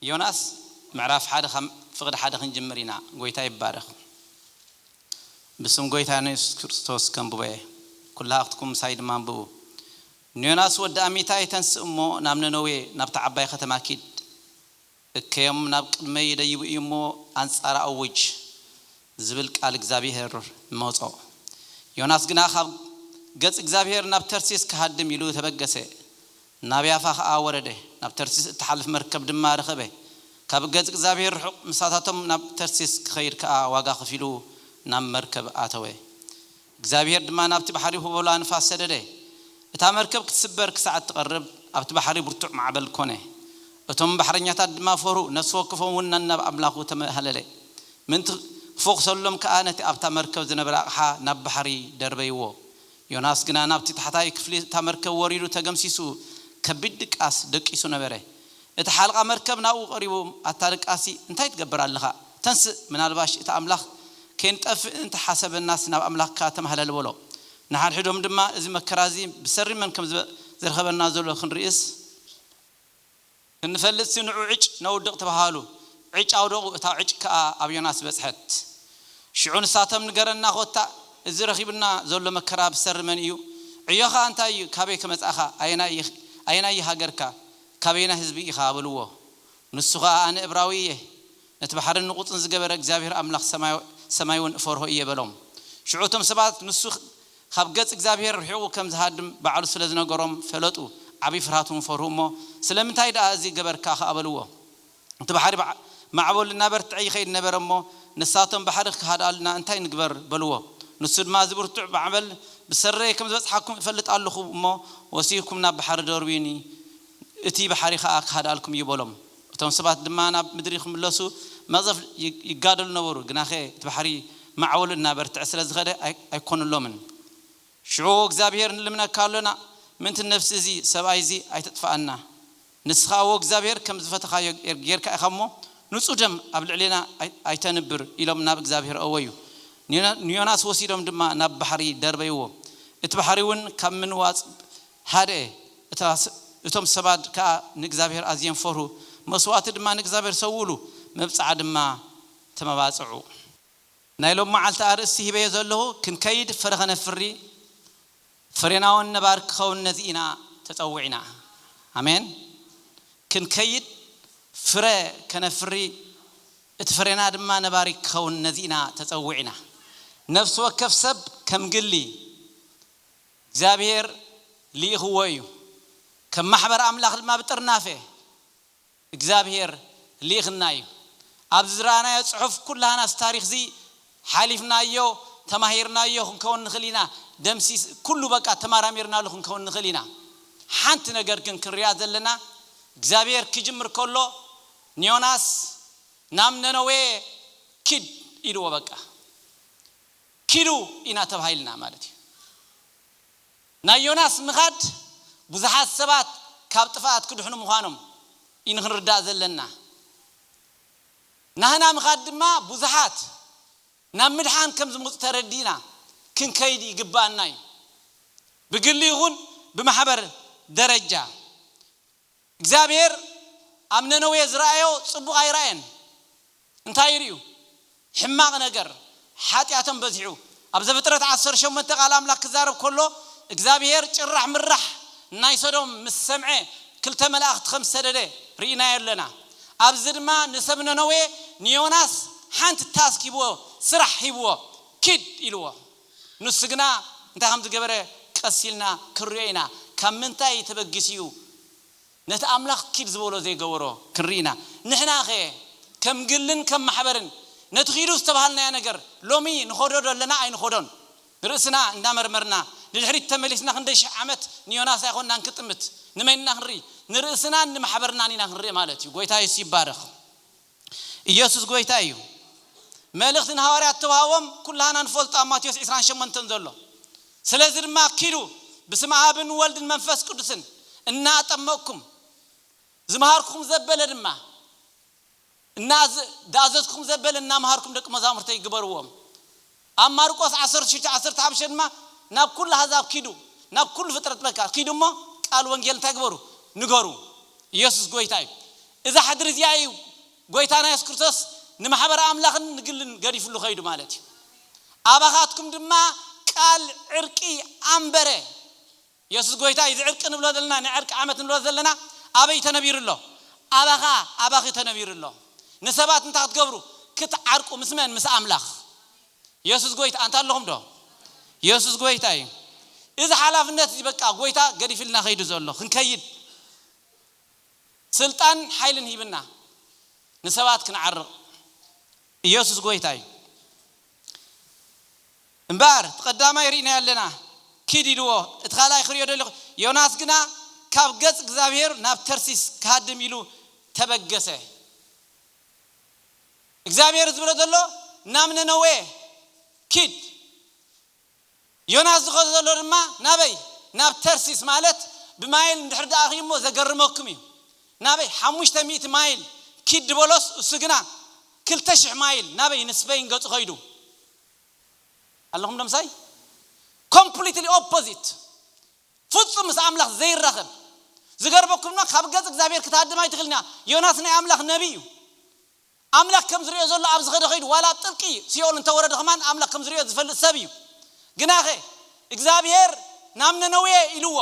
ዮናስ ምዕራፍ ሓደ ካብ ፍቕዲ ሓደ ክንጅምር ኢና። ጎይታ ይባረኽ። ብስም ጎይታና የሱስ ክርስቶስ ከንብቦ እየ። ኩላህትኩም ምሳይ ድማ ኣንብቡ። ንዮናስ ወዲ ኣሚታይ ተንስእ እሞ ናብ ነነዌ ናብታ ዓባይ ከተማ ኪድ። እከዮም ናብ ቅድመይ ይደይቡ እዩ እሞ ኣንጻራ ኣውጅ ዝብል ቃል እግዚኣብሄር መጾ። ዮናስ ግና ካብ ገጽ እግዚኣብሄር ናብ ተርሲስ ክሃድም ኢሉ ተበገሰ። ናብ ያፋ ኸኣ ወረደ። ናብ ተርሲስ እትሓልፍ መርከብ ድማ ረኸበ። ካብ ገጽ እግዚኣብሄር ርሑቕ ምሳታቶም ናብ ተርሲስ ክኸይድ ከኣ ዋጋ ከፊሉ ናብ መርከብ ኣተወ። እግዚኣብሄር ድማ ናብቲ ባሕሪ ሆቦላ ንፋስ ሰደደ። እታ መርከብ ክትስበር ክሳዕ እትቐርብ ኣብቲ ባሕሪ ብርቱዕ ማዕበል ኮነ። እቶም ባሕረኛታት ድማ ፈርሁ፣ ነፍሲ ወከፎም እውን ነናብ ኣምላኹ ተመሃለለ። ምእንቲ ክፈኹሰሎም ከኣ ነቲ ኣብታ መርከብ ዝነበረ ኣቕሓ ናብ ባሕሪ ደርበይዎ። ዮናስ ግና ናብቲ ታሕታይ ክፍሊ እታ መርከብ ወሪዱ ተገምሲሱ ከቢድ ድቃስ ደቂሱ ነበረ። እቲ ሓልቓ መርከብ ናብኡ ቀሪቡ፣ ኣታ ደቃሲ እንታይ ትገብር ኣለኻ? ተንስእ፣ ምናልባሽ እቲ ኣምላኽ ከይንጠፍእ እንተሓሰበናስ ናብ ኣምላኽካ ተማህለል በሎ። ንሓድሕዶም ድማ እዚ መከራ እዚ ብሰሪ መን ከም ዝበ- ዝረኸበና ዘሎ ክንርእስ ክንፈልጥሲ ንዑ ዕጭ ነውድቕ ተባሃሉ። ዕጭ ኣውደቑ፣ እታ ዕጭ ከኣ ኣብ ዮናስ በጽሐት። ሽዑ ንሳቶም ንገረና ኮታ፣ እዚ ረኺብና ዘሎ መከራ ብሰሪ መን እዩ? ዕዮኻ እንታይ እዩ? ካበይ ከመጻእኻ? ኣየናይ ኢኽ- ኣየናይ እዩ ሃገርካ? ካበየናይ ህዝቢ ኢኻ? በልዎ። ንሱ ኸኣ ኣነ እብራዊ እየ፣ ነቲ ባሕርን ንቑጽን ዝገበረ እግዚኣብሔር ኣምላኽ ሰማይ- ሰማይ እውን እፈርሆ እየ በሎም። ሽዑ እቶም ሰባት ንሱ ካብ ገጽ እግዚኣብሔር ርሒቑ ከም ዝሃድም ባዕሉ ስለ ዝነገሮም ፈለጡ። ዓብዪ ፍርሃት እውን ፈርሁ እሞ ስለምንታይ ደኣ እዚ ገበርካ ኸኣ በልዎ። እቲ ባሕሪ ማዕበሉ እናበርትዐ ይኸይድ ነበረ እሞ ንሳቶም ባሕሪ ክሃድኣልና እንታይ ንግበር በልዎ። ንሱ ድማ እዚ ብርቱዕ ማዕበል ብሰረየ ከም ዝበጽሓኩም እፈልጥ ኣለኹ እሞ ወሲድኩም ናብ ባሕሪ ደርብዩኒ፣ እቲ ባሕሪ ኸኣ ክሃድኣልኩም እዩ በሎም። እቶም ሰባት ድማ ናብ ምድሪ ክምለሱ መቕዘፍ ይጋደሉ ነበሩ። ግናኸ እቲ ባሕሪ ማዕበሉ እናበርትዐ ስለ ዝኸደ ኣይኮኑሎምን። ሽዑ እግዚኣብሔር ንልምነካ ኣሎና፣ ምእንቲ ነፍሲ እዚ ሰብኣይ እዚ ኣይተጥፍኣና። ንስኻ እዎ እግዚኣብሔር ከም ዝፈተኻዮ ጌርካ ኢኻ እሞ ንጹህ ደም ኣብ ልዕሌና ኣይተንብር ኢሎም ናብ እግዚኣብሔር ኣወዩ። ንዮናስ ወሲዶም ድማ ናብ ባሕሪ ደርበይዎ። እቲ ባሕሪ እውን ካብ ምንዋጽ ሃድአ። እቶም ሰባት ከኣ ንእግዚኣብሔር ኣዝዮም ፈርሁ። መስዋእቲ ድማ ንእግዚኣብሔር ሰውእሉ፣ መብጽዓ ድማ ተመባጽዑ። ናይ ሎም መዓልቲ ኣርእስቲ ሂበዮ ዘለኹ ክንከይድ ፍረ ከነፍሪ ፍሬናውን ነባር ክኸውን ነዚ ኢና ተጸዊዕና። ኣሜን። ክንከይድ ፍረ ከነፍሪ እቲ ፍሬና ድማ ነባሪ ክኸውን ነዚ ኢና ተጸዊዕና። ነፍሲ ወከፍ ሰብ ከም ግሊ እግዚኣብሔር ልኢኽዎ እዩ። ከም ማሕበር ኣምላኽ ድማ ብጥርናፈ እግዚኣብሔር ልኢኽና እዩ። ኣብዚ ዝረኣናዮ ጽሑፍ ኩላህናስ ታሪኽዚ ሓሊፍናዮ፣ ተማሂርናዮ ክንከውን ንኽእል ኢና። ደምሲስ ኩሉ በቃ ተማራሚርናሉ ክንከውን ንኽእል ኢና። ሓንቲ ነገር ግን ክንሪኣ ዘለና እግዚኣብሔር ክጅምር ከሎ ንዮናስ ናብ ነነዌ ኪድ ኢልዎ። በቃ ኪዱ ኢና ተባሂልና ማለት እዩ። ናይ ዮናስ ምኻድ ብዙሓት ሰባት ካብ ጥፍኣት ክድሕኑ ምዃኖም እዩ ንክንርዳእ ዘለና። ናህና ምኻድ ድማ ብዙሓት ናብ ምድሓን ከም ዝመፁ ተረዲእና ክንከይድ ይግባኣና እዩ። ብግሊ ይኹን ብማሕበር ደረጃ እግዚኣብሔር ኣብ ነነዌ ዝረኣዮ ጽቡቕ ኣይረኣየን። እንታይ ይርእዩ? ሕማቕ ነገር፣ ሓጢኣቶም በዚሑ። ኣብ ዘፍጥረት ዓሰርተ ሸሞንተ ቃል ኣምላኽ ክዛረብ ከሎ እግዚኣብሔር ጭራሕ ምራሕ ናይ ሰዶም ምስ ሰምዐ ክልተ መላእኽቲ ከም ዝሰደደ ርኢናዮ ኣለና። ኣብዚ ድማ ንሰብ ነነዌ ንዮናስ ሓንቲ ታስክ ሂብዎ፣ ስራሕ ሂብዎ፣ ኪድ ኢልዎ። ንሱ ግና እንታይ ከም ዝገበረ ቀስ ኢልና ክንሪኦ ኢና። ካብ ምንታይ ተበጊሱ እዩ ነቲ ኣምላኽ ኪድ ዝበሎ ዘይገበሮ ክንርኢ ኢና። ንሕናኸ ከም ግልን ከም ማሕበርን ነቲ ኪዱ ዝተባሃልናዮ ነገር ሎሚ ንኸዶ ዶ ኣለና ኣይንኸዶን? ንርእስና እንዳመርመርና ንድሕሪት ተመሊስና ክንደይ ሽሕ ዓመት ንዮናስ ኣይኮንናን ክጥምት ንመን ኢና ክንርኢ? ንርእስናን ንማሕበርናን ኢና ክንርኢ ማለት እዩ። ጎይታ የሱስ ይባረኽ። ኢየሱስ ጎይታ እዩ። መልእኽቲ ንሃዋርያት ተዋህቦም ኩላህና ንፈልጦ ኣብ ማቴዎስ ዕስራን ሸሞንተን ዘሎ። ስለዚ ድማ ኪዱ ብስም ኣብን ወልድን መንፈስ ቅዱስን እናኣጠመቅኩም ዝመሃርኩም ዘበለ ድማ እና- ዝኣዘዝኩም ዘበለ እናመሃርኩም ደቂ መዛሙርተይ ግበርዎም። ኣብ ማርቆስ ዓሰርተ ሽዱሽተ ዓሰርተ ሓሙሽተ ድማ ናብ ኩሉ ኣህዛብ ኪዱ፣ ናብ ኩሉ ፍጥረት በቃ ኪዱ እሞ ቃል ወንጌል እንታይ ግበሩ? ንገሩ። ኢየሱስ ጎይታ እዩ። እዛ ሕድሪ እዚኣ እዩ ጎይታና የሱስ ክርስቶስ ንማሕበረ ኣምላኽን ንግልን ገዲፍሉ ኸይዱ ማለት እዩ። ኣባኻትኩም ድማ ቃል ዕርቂ ኣንበረ። የሱስ ጎይታ እዩ። እዚ ዕርቂ ንብሎ ዘለና፣ ናይ ዕርቂ ዓመት ንብሎ ዘለና ኣበይ ተነቢሩ ኣሎ? ኣባኻ፣ ኣባኺ ተነቢሩ ኣሎ። ንሰባት እንታይ ክትገብሩ? ክትዓርቁ። ምስ መን? ምስ ኣምላኽ። የሱስ ጎይታ። ኣንታ ኣለኹም ዶ? የሱስ ጎይታ እዩ። እዚ ሓላፍነት እዚ በቃ ጎይታ ገዲፍልና ኸይዱ ዘሎ ክንከይድ ስልጣን ሓይልን ሂብና ንሰባት ክንዓርቕ። ኢየሱስ ጎይታ እዩ። እምበኣር እቲ ቀዳማይ ርኢና ኣለና፣ ኪድ ኢልዎ። እቲ ካልኣይ ክሪኦ ደለኹ፣ ዮናስ ግና ካብ ገጽ እግዚኣብሔር ናብ ተርሲስ ክሃድም ኢሉ ተበገሰ። እግዚኣብሔር ዝብሎ ዘሎ ናብ ነነዌ ኪድ። ዮናስ ዝኸዶ ዘሎ ድማ ናበይ? ናብ ተርሲስ። ማለት ብማይል እንድሕር ደኣ እሞ ዘገርመኩም እዩ። ናበይ? ሓሙሽተ ሚእቲ ማይል ኪድ ድበሎስ እሱ ግና ክልተ ሽሕ ማይል ናበይ? ንስፔን ገጹ ኸይዱ። ኣለኹም ዶ ምሳይ? ኮምፕሊትሊ ኦፖዚት፣ ፍጹም ምስ ኣምላኽ ዘይራኸብ። ዝገርመኩም ድማ ካብ ገጽ እግዚኣብሔር ክትሃድም ኣይትኽእልን እያ። ዮናስ ናይ ኣምላኽ ነቢይ እዩ። ኣምላኽ ከም ዝሪኦ ዘሎ ኣብ ዝኸደ ኸይዱ፣ ዋላ ኣብ ጥልቂ ሲኦል እንተወረደ ከማን ኣምላኽ ከም ዝሪኦ ዝፈልጥ ሰብ እዩ። ግናኸ እግዚኣብሔር ናብ ነነዌ ኢልዎ፣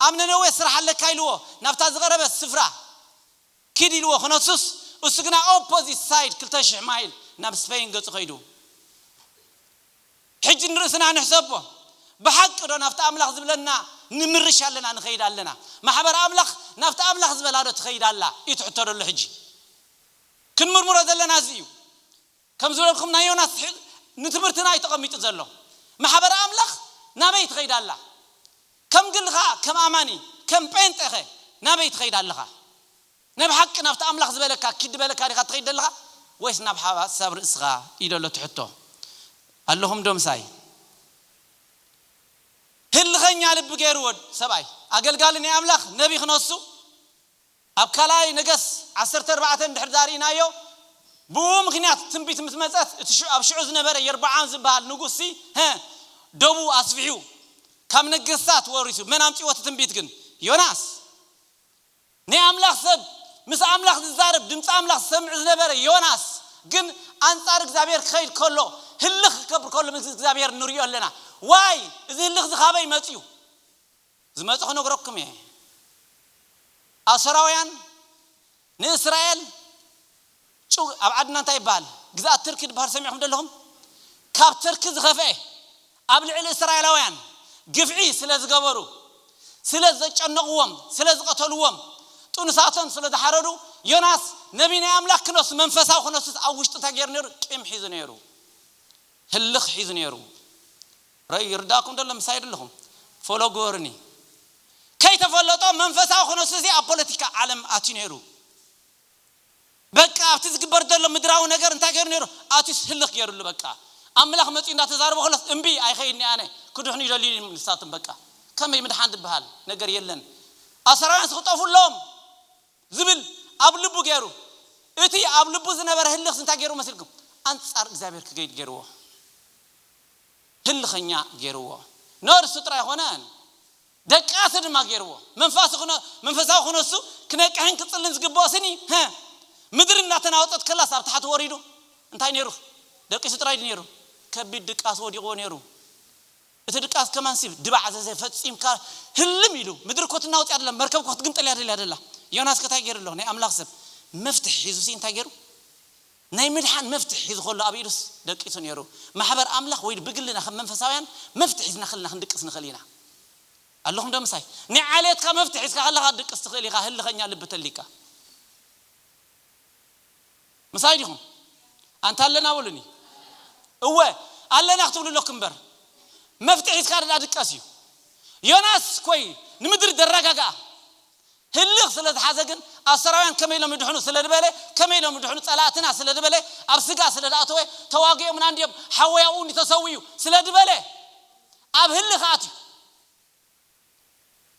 ኣብ ነነዌ ስራሕ ኣለካ ኢልዎ፣ ናብታ ዝቐረበት ስፍራ ኪድ ኢልዎ ክነሱስ፣ እሱ ግና ኦፖዚት ሳይድ ክልተ ሽሕ ማይል ናብ ስፔን ገጹ ኸይዱ። ሕጂ ንርእስና ንሕሰቦ። ብሓቂ ዶ ናብቲ ኣምላኽ ዝብለና ንምርሽ ኣለና፣ ንኸይድ ኣለና? ማሕበር ኣምላኽ ናብቲ ኣምላኽ ዝበላ ዶ ትኸይድ ኣላ? እዩ ትሕቶ ደሎ ሕጂ። ክንምርምሮ ዘለና እዚ እዩ። ከም ዝበልኩም ናይ ዮናስ ትሕ-፣ ንትምህርትና እዩ ተቐሚጡ ዘሎ። ማሕበር ኣምላኽ ናበይ ትኸይድ ኣላ? ከም ግልኻ፣ ከም ኣማኒ፣ ከም ጴንጤኸ ናበይ ትኸይድ ኣለኻ? ናይ ብሓቂ ናብቲ ኣምላኽ ዝበለካ ኪድ ዝበለካ ዲኻ ትኸይድ ዘለኻ? ወይስ ናብ ሓሳብ ርእስኻ እዩ ደሎ እቲ ሕቶ? ኣለኹም ዶ ምሳይ? ህልኸኛ ልቢ ገይርዎ ሰብኣይ፣ ኣገልጋሊ ናይ ኣምላኽ ነቢ ክነሱ። ኣብ ካልኣይ ነገስ ዓሰርተ ኣርባዕተ እንድሕር ዛርኢናዮ፣ ብኡ ምኽንያት ትንቢት ምስ መጸት፣ እቲ ሽዑ፣ ኣብ ሽዑ ዝነበረ የርብዓም ዝበሃል ንጉስ ሲ፣ ሀ፣ ደቡ ኣስፊሑ ካብ ነገስታት ወሪሱ። መን ኣምጺዎ እቲ ትንቢት ግን? ዮናስ። ናይ ኣምላኽ ሰብ፣ ምስ ኣምላኽ ዝዛረብ፣ ድምፂ ኣምላኽ ዝሰምዕ ዝነበረ ዮናስ ግን ኣንጻር እግዚኣብሔር ክኸይድ ከሎ፣ ህልኽ ክገብር ከሎ ምስ እግዚኣብሔር ንሪኦ ኣለና። ዋይ፣ እዚ ህልኽ እዚ ካበይ መፅዩ? ዝመፅእ ክነግረኩም እየ። ኣሶራውያን ንእስራኤል ጭው፣ ኣብ ዓድና እንታይ ይበሃል? ግዝኣት ትርኪ ዝበሃል ሰሚዕኹም ደለኹም? ካብ ትርኪ ዝኸፍአ ኣብ ልዕሊ እስራኤላውያን ግፍዒ ስለ ዝገበሩ፣ ስለ ዘጨነቕዎም፣ ስለ ዝቐተልዎም፣ ጥኑሳቶም ስለ ዝሓረዱ፣ ዮናስ ነቢ ናይ ኣምላኽ ክነሱ፣ መንፈሳዊ ክነሱስ ኣብ ውሽጡ እንታይ ገይሩ ነይሩ? ቂም ሒዙ ነይሩ። ህልኽ ሒዙ ነይሩ። ረ-፣ ይርዳእኩም ደሎ? ምሳይ ደለኹም? ፎሎ ግበሩኒ። ከይተፈለጦ መንፈሳዊ ክነሱ እዚ ኣብ ፖለቲካ ዓለም ኣትዩ ነይሩ። በቃ ኣብቲ ዝግበር ዘሎ ምድራዊ ነገር እንታይ ገይሩ ነይሩ? ኣትዩስ ህልኽ ገይሩሉ። በቃ ኣምላኽ መፂኡ እንዳተዛረበ ከሎስ እምቢ፣ ኣይኸይድን እየ ኣነ፣ ክድሕኑ ይደልዩ እዮም ንሳቶም። በቃ ከመይ ምድሓን ዝበሃል ነገር የለን። ኣሰራውያንስ ክጠፉ ኣለዎም ዝብል ኣብ ልቡ ገይሩ፣ እቲ ኣብ ልቡ ዝነበረ ህልኽስ እንታይ ገይሩ መሲልኩም? ኣንጻር እግዚኣብሔር ክገይድ ገይርዎ። ህልኸኛ ገይርዎ። ነርሱ ጥራይ ኣይኮነን፣ ደቃሲ ድማ ገይርዎ። መንፈስ ክነ-፣ መንፈሳዊ ክነሱ ክነቅሕን ክጽልን ዝግብኦ ስኒ፣ ሀ፣ ምድሪ እናተናወጸት ከላስ ኣብ ታሕቲ ወሪዱ እንታይ ነይሩ? ደቂሱ ጥራይ ድዩ ነይሩ? ከቢድ ድቃስ ወዲቕዎ ነይሩ። እቲ ድቃስ ከማን ሲብ ድባዕ ዘዘ ፈጺምካ ህልም ኢሉ። ምድሪ እኮ ትናወጽ እያ ደላ፣ መርከብ እኮ ክትግምጠል እያ ደላ ደላ። ዮናስ ከታይ ገይሩ ኣሎ? ናይ ኣምላኽ ሰብ መፍትሒ ሒዙ ሲ እንታይ ገይሩ? ናይ ምድሓን መፍትሒ ሒዙ ከሎ ኣብ ኢዱስ ደቂሱ ነይሩ። ማሕበር ኣምላኽ ወይ ብግልና ከም መንፈሳውያን መፍትሒ ሒዝና ክልና ክንድቅስ ንኽእል ኢና። ኣለኹም ዶ ምሳይ? ናይ ዓሌትካ መፍትሒ ሒዝካ ከለኻ ድቅስ ትኽእል ኢኻ፣ ህልኸኛ ልቢ ተሊካ። ምሳይ ዲኹም? ኣንታ ኣለና በሉኒ። እወ፣ ኣለና ክትብሉ ኣለኩም እምበር፣ መፍትሒ ሒዝካ ደኣ ድቀስ እዩ። ዮናስ ኮይ ንምድሪ ደረጋግኣ ህልኽ ስለ ዝሓዘ ግን ኣሰራውያን ከመይ ኢሎም ይድሕኑ ስለ ዝበለ፣ ከመይ ኢሎም ይድሕኑ ጸላእትና ስለ ዝበለ፣ ኣብ ስጋ ስለ ዝኣተወ፣ ተዋጊኦምና እንድዮም፣ ሓወይ ኣብኡ እንዲ ተሰዊኡ ስለ ዝበለ፣ ኣብ ህልኽ ኣትዩ።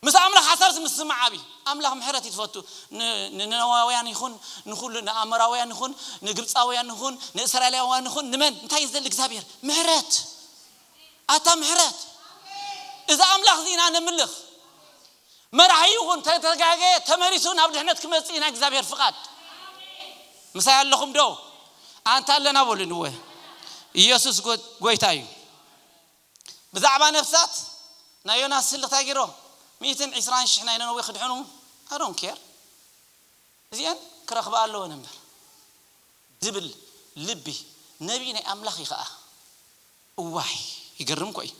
ምስ ኣምላኽ ሓሳብ ምስ ዝመዓቢ፣ ኣምላኽ ምሕረት እዩ ዝፈቱ። ን-፣ ንነነዋውያን ይኹን፣ ንኹሉ ንኣሞራውያን ይኹን፣ ንግብፃውያን ይኹን፣ ንእስራኤላውያን ይኹን፣ ንመን እንታይ እዩ ዝደሊ እግዚኣብሔር? ምሕረት። ኣታ ምሕረት። እዚ ኣምላኽ እዚ ኢና ነምልኽ። መራሒ ይኹን፣ ተተጋገየ፣ ተመሊሱ ናብ ድሕነት ክመጽእ ኢና እግዚኣብሔር ፍቓድ። ምሳይ ኣለኹም ዶ? ኣንታ ኣለና በሉ ንወ። ኢየሱስ ጎ- ጎይታ እዩ። ብዛዕባ ነፍሳት ናይ ዮናስ ስሊ እንታይ ገይሮ? ሚእትን ዕስራን ሽሕ ናይ ነነዌ ክድሕኑ። I don't care። እዚአን ክረኽባ ኣለወን እምበር ድብል ልቢ ነቢይ ናይ ኣምላኽ እዩ ኸዓ። እዋይ፣ ይገርም እኮ እዩ።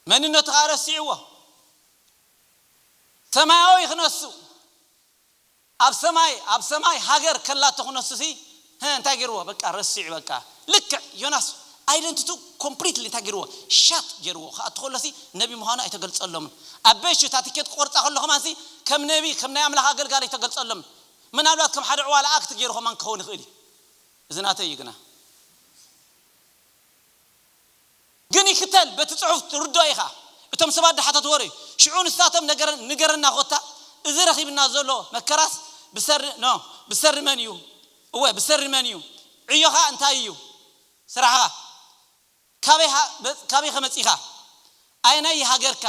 መንነቱ ኸዓ ረሲዕዎ። ሰማያዊ ክነሱ፣ ኣብ ሰማይ ኣብ ሰማይ ሃገር ከላቶ ክነሱ ሲ፣ ህ፣ እንታይ ገይርዎ? በቃ ረሲዑ። በቃ ልክዕ ዮናስ ኣይደንቲቱ ኮምፕሊትሊ እንታይ ገይርዎ? ሻት ገይርዎ። ከኣ ትኸሎሲ ነቢ ምዃኑ ኣይተገልጸሎምን። ኣብ በሽታ ትኬት ክቆርጻ ከሎ ከማንሲ ከም ነቢ ከም ናይ ኣምላኽ ኣገልጋሊ ኣይተገልጸሎምን። ምናልባት ከም ሓደ ዕዋላ ኣክት ገይሩ ከማን ክኸውን ይኽእል እዩ። እዚ ናተይ እዩ ግና። ግን ይክተል፣ በቲ ጽሑፍ ትርድኦ ኢኻ። እቶም ሰባት ድሓታት ወረ እዩ። ሽዑ ንሳቶም ነገረ- ንገረና ኮታ፣ እዚ ረኺብና ዘሎ መከራስ ብሰሪ ኖ ብሰሪ መን እዩ? እወ ብሰሪ መን እዩ? ዕዮኻ እንታይ እዩ? ስራሕኻ ካበይ ሃ- በ- ካበይ ከመጺኻ? ኣየናይ ሃገርካ?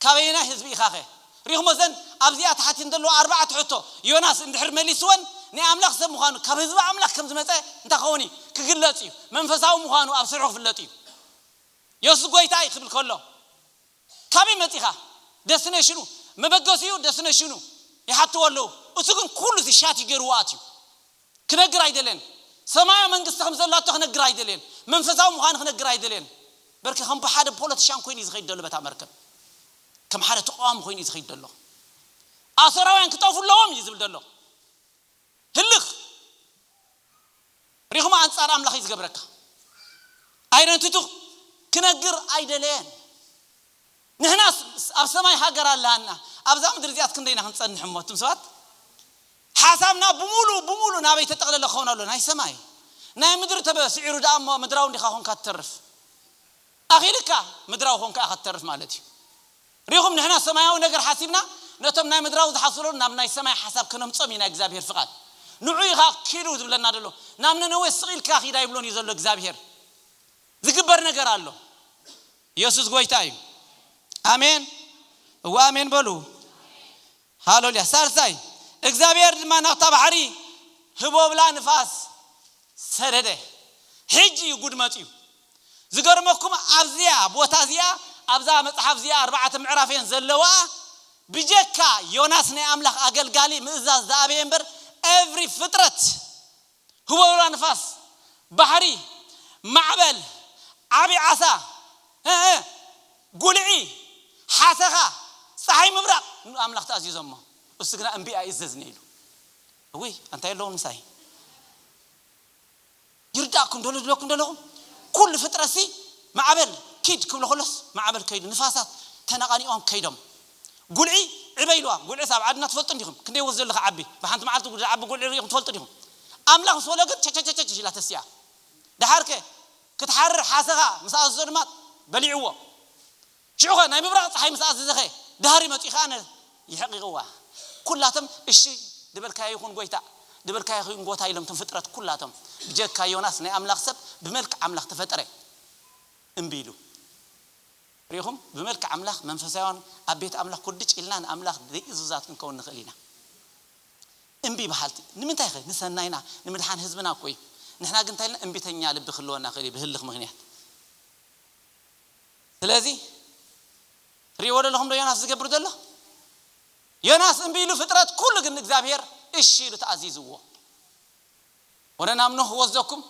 ካበየናይ ህዝቢ ኢኻ ኸ? ሪኹሞ ዘን ኣብዚኣ ተሓቲን ዘለዎ ኣርባዕተ ሕቶ ዮናስ እንድሕር መሊስወን ናይ ኣምላኽ ሰብ ምዃኑ ካብ ህዝቢ ኣምላኽ ከም ዝመጸ እንታይ ኸውን እዩ? ክግለጽ እዩ። መንፈሳዊ ምዃኑ ኣብ ስርሑ ክፍለጥ እዩ። የሱስ ጎይታ እዩ ክብል ከሎ ካበይ መጺኻ? ደስቲኔሽኑ መበገሲኡ ደስቲኔሽኑ ይሓትዎ ኣለዉ። እሱ ግን ኩሉ እዚ ሻት ይገይርዎ ኣትዩ። ክነግር ኣይደልየን። ሰማያዊ መንግስቲ ከም ዘላቶ ክነግር ኣይደልየን። መንፈሳዊ ምዃኑ ክነግር ኣይደልየን። በርኪ ከም ብሓደ ፖለቲሻን ኮይኑ እዩ ዝኸይድ ዘሎ በታ መርከብ። ከም ሓደ ተቃዋሚ ኮይኑ እዩ ዝኸይድ ዘሎ። ኣሶራውያን ክጠፉ ኣለዎም እዩ ዝብል ዘሎ። ህልኽ ሪኹም ኣንጻር ኣምላኽ እዩ ዝገብረካ። ኣይደንቲቱ ክነግር ኣይደለየን። ንሕናስ ኣብ ሰማይ ሃገር ኣለሃና፣ ኣብዛ ምድሪ እዚኣት ክንደይና ክንጸንሕ እሞ እቱም ሰባት? ሓሳብና ብምሉእ ብምሉእ ናበይ ተጠቕለለ ክኸውን ኣሎ? ናይ ሰማይ። ናይ ምድሪ ተበስዒሩ ደኣ እሞ ምድራዊ እንዲኻ ኮንካ ትተርፍ። ኣኺልካ ምድራዊ ኮንካ ኢኻ ትተርፍ ማለት እዩ። ሪኹም ንሕና ሰማያዊ ነገር ሓሲብና ነቶም ናይ ምድራዊ ዝሓስብሎም ናብ ናይ ሰማይ ሓሳብ ከነምጾም ኢና እግዚኣብሔር ፍቓድ። ንዑ ኢኻ ኪዱ ዝብለና ዘሎ። ናብ ነነዌ ስቕ ኢልካ ኺድ ኣይብሎን እዩ ዘሎ እግዚኣብሔር። ዝግበር ነገር ኣሎ። ኢየሱስ ጎይታ እዩ። ኣሜን። እዋ ኣሜን በሉ። ሃሌሉያ። ሳልሳይ እግዚኣብሔር ድማ ናብታ ባሕሪ ህቦብላ ንፋስ ሰደደ። ሕጂ እዩ ጉድ መፅዩ። ዝገርመኩም ኣብዚኣ ቦታ እዚኣ ኣብዛ መፅሓፍ እዚኣ ኣርባዕተ ምዕራፍ እየን ዘለዋ። ብጀካ ዮናስ ናይ ኣምላኽ ኣገልጋሊ ምእዛዝ ዝኣበየ እምበር ኤቭሪ ፍጥረት ህቦብላ ንፋስ፣ ባሕሪ፣ ማዕበል፣ ዓቢ ዓሳ፣ እ፣ እ፣ ጉልዒ፣ ሓሰኻ፣ ፀሓይ ምብራቕ ንኣምላኽ ተኣዚዞሞ። እሱ ግና እምቢ ኣይእዘዝን ኢሉ። እውይ ኣንታይ ኣለዎም ምሳይ? ይርዳእኩም ዶ ልብለኩም ዘለኹም? ኩሉ ፍጥረትሲ ማዕበል ኪድ ክብሎ ከሎስ ማዕበል ከይዱ፣ ንፋሳት ተነቓኒቖም ከይዶም። ጉልዒ ዕበ ኢልዋ። ጉልዒስ ኣብ ዓድና ትፈልጡ እንዲኹም? ክንደይ ወዝ ዘለካ ዓቢ? ብሓንቲ መዓልቲ ጉድ ዓቢ ጉልዒ ርኢኹም ትፈልጡ ዲኹም? ኣምላኽ ምስ ወሎ ግን ቸቸቸቸች ኢላ ተሲኣ። ደሓርከ ክትሓርር ሓሰኻ ምስ ኣዘዞ ድማ በሊዕዎ። ሽዑኸ ናይ ምብራቕ ፀሓይ ምስ ኣዘዘኸ ድሃሪ መፂኡ ኸዓ ነ- ይሕቂቕዋ። ኩላቶም እሺ ድበልካዮ ይኹን ጎይታ፣ ድበልካዮ ይኹን ጎታ ኢሎም እቶም ፍጥረት ኩላቶም። ብጀካ ዮናስ ናይ ኣምላኽ ሰብ ብመልክዕ ኣምላኽ ተፈጠረ። እምቢ ኢሉ። ሪኹም? ብመልክዕ ኣምላኽ መንፈሳውያን ኣብ ቤት ኣምላኽ ኩድጭ ኢልና ንኣምላኽ ዘይእዙዛት ክንከውን ንኽእል ኢና። እምቢ በሃልቲ ንምንታይ ኸ? ንሰናይና ንምድሓን ህዝብና እኮ እዩ። ንሕና ግን እንታይ ኢልና? እምቢተኛ ልቢ ክህልወና ክእል እዩ ብህልኽ ምኽንያት። ስለዚ ትሪእዎ ዘለኹም ዶ ዮናስ ዝገብር ዘሎ? ዮናስ እምቢ ኢሉ ፍጥረት ኩሉ ግን እግዚኣብሔር እሺ ኢሉ ተኣዚዝዎ። ወደ ናብ ኖህ ወዘኩም።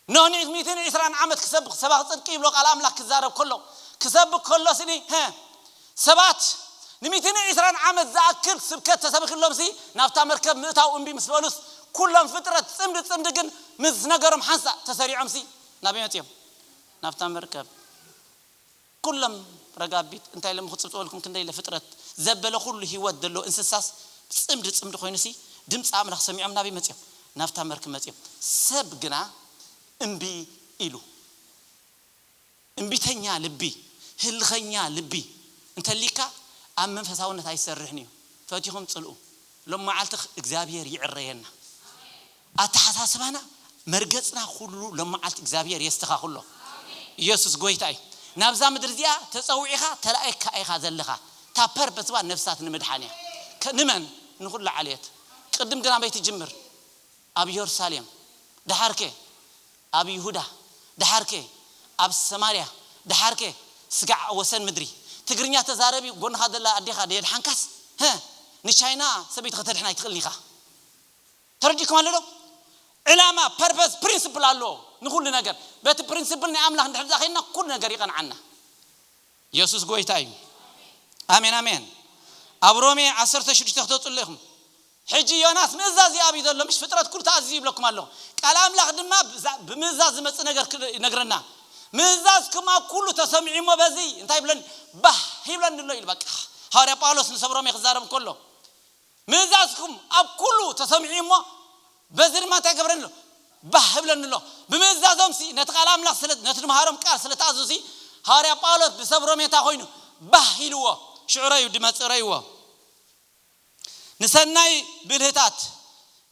ኖህ ን ሚእትን ዕስራን ዓመት ክሰብኽ ሰባኽ ጽድቂ ይብሎ ቃል ኣምላኽ ክዛረብ ከሎ ክሰብክ ከሎ ስኒ ሀ ሰባት ንሚእትን ዕስራን ዓመት ዝኣክል ስብከት ተሰብክሎም ሲ ናብታ መርከብ ምእታው እምቢ ምስ በሉስ ኩሎም ፍጥረት ጽምዲ ጽምዲ ግን ምስ ነገሮም ሓንሳእ ተሰሪዖም ሲ ናበይ መጺኦም? ናብታ መርከብ። ኩሎም ረጋቢት እንታይ ኢሎም ክጽብጽበልኩም ክንደይ ኢለ ፍጥረት ዘበለ ኩሉ ህይወት ዘሎ እንስሳስ ጽምዲ ጽምዲ ኮይኑ ሲ ድምፂ ኣምላኽ ሰሚዖም ናበይ መጺኦም? ናብታ መርከብ መጺኦም። ሰብ ግና እምቢ ኢሉ። እምቢተኛ ልቢ፣ ህልኸኛ ልቢ እንተሊካ ኣብ መንፈሳውነት ኣይሰርሕን እዩ። ፈቲኹም ጽልኡ። ሎም መዓልቲ እግዚኣብሔር ይዕረየና። ኣተሓሳስባና መርገጽና ኩሉ ሎም መዓልቲ እግዚኣብሔር የስተኻኽሎ። ኢየሱስ ጎይታ እዩ። ናብዛ ምድሪ እዚኣ ተጸዊዕኻ ተላኢካ ኢኻ ዘለኻ። እታ ፐርፐስዋ ነፍሳት ንምድሓን እያ። ከ- ንመን? ንኹሉ ዓልየት። ቅድም ግን ኣበይ ትጅምር? ኣብ ኢየሩሳሌም፣ ደሓርከ ኣብ ይሁዳ፣ ደሓርከ ኣብ ሰማርያ፣ ደሓርከ ስጋዕ ወሰን ምድሪ። ትግርኛ ተዛረቢ ጎንኻ ዘላ ኣዴኻ ደየድሓንካስ፣ ሀ፣ ንቻይና ሰበይቲ ከተድሕን ኣይትኽእልን ኢኻ። ተረዲእኩም ኣሎ ዶ? ዕላማ፣ ፐርፐስ፣ ፕሪንስፕል ኣሎ ንኹሉ ነገር። በቲ ፕሪንስፕል ናይ ኣምላኽ እንድሕር ዛኸይና ኩሉ ነገር ይቐንዓና። ኢየሱስ ጎይታ እዩ። ኣሜን፣ ኣሜን። ኣብ ሮሜ ዓሰርተ ሽዱሽተ ክትወፅሉ ኢኹም። ሕጂ ዮናስ ምእዛዝ እዩ ኣብዩ ዘሎ፣ ምሽ ፍጥረት ኩሉ ተኣዝዩ ይብለኩም ኣሎ። ቃል ኣምላኽ ድማ ብዛ- ብምእዛዝ ዝመጽእ ነገር ክነግረና። ምእዛዝኩም ኣብ ኩሉ ተሰሚዑ እሞ በዚ እንታይ ይብለን? ባህ ይብለኒ ኣሎ ኢሉ። በቃ ሃዋርያ ጳውሎስ ንሰብ ሮሜ ክዛረብ ከሎ ምእዛዝኩም ኣብ ኩሉ ተሰሚዑ እሞ በዚ ድማ እንታይ ገብረኒ ኣሎ? ባህ ይብለኒ ኣሎ። ብምእዛዞም ሲ ነቲ ቃል ኣምላኽ ስለ ነቲ ንምሃሮም ቃል ስለ ተኣዘዙ ሲ ሃዋርያ ጳውሎስ ብሰብ ሮሜ እንታይ ኮይኑ ባህ ኢልዎ። ሽዑ ረዩ ድመጽእ ረይዎ። ንሰናይ ብልህታት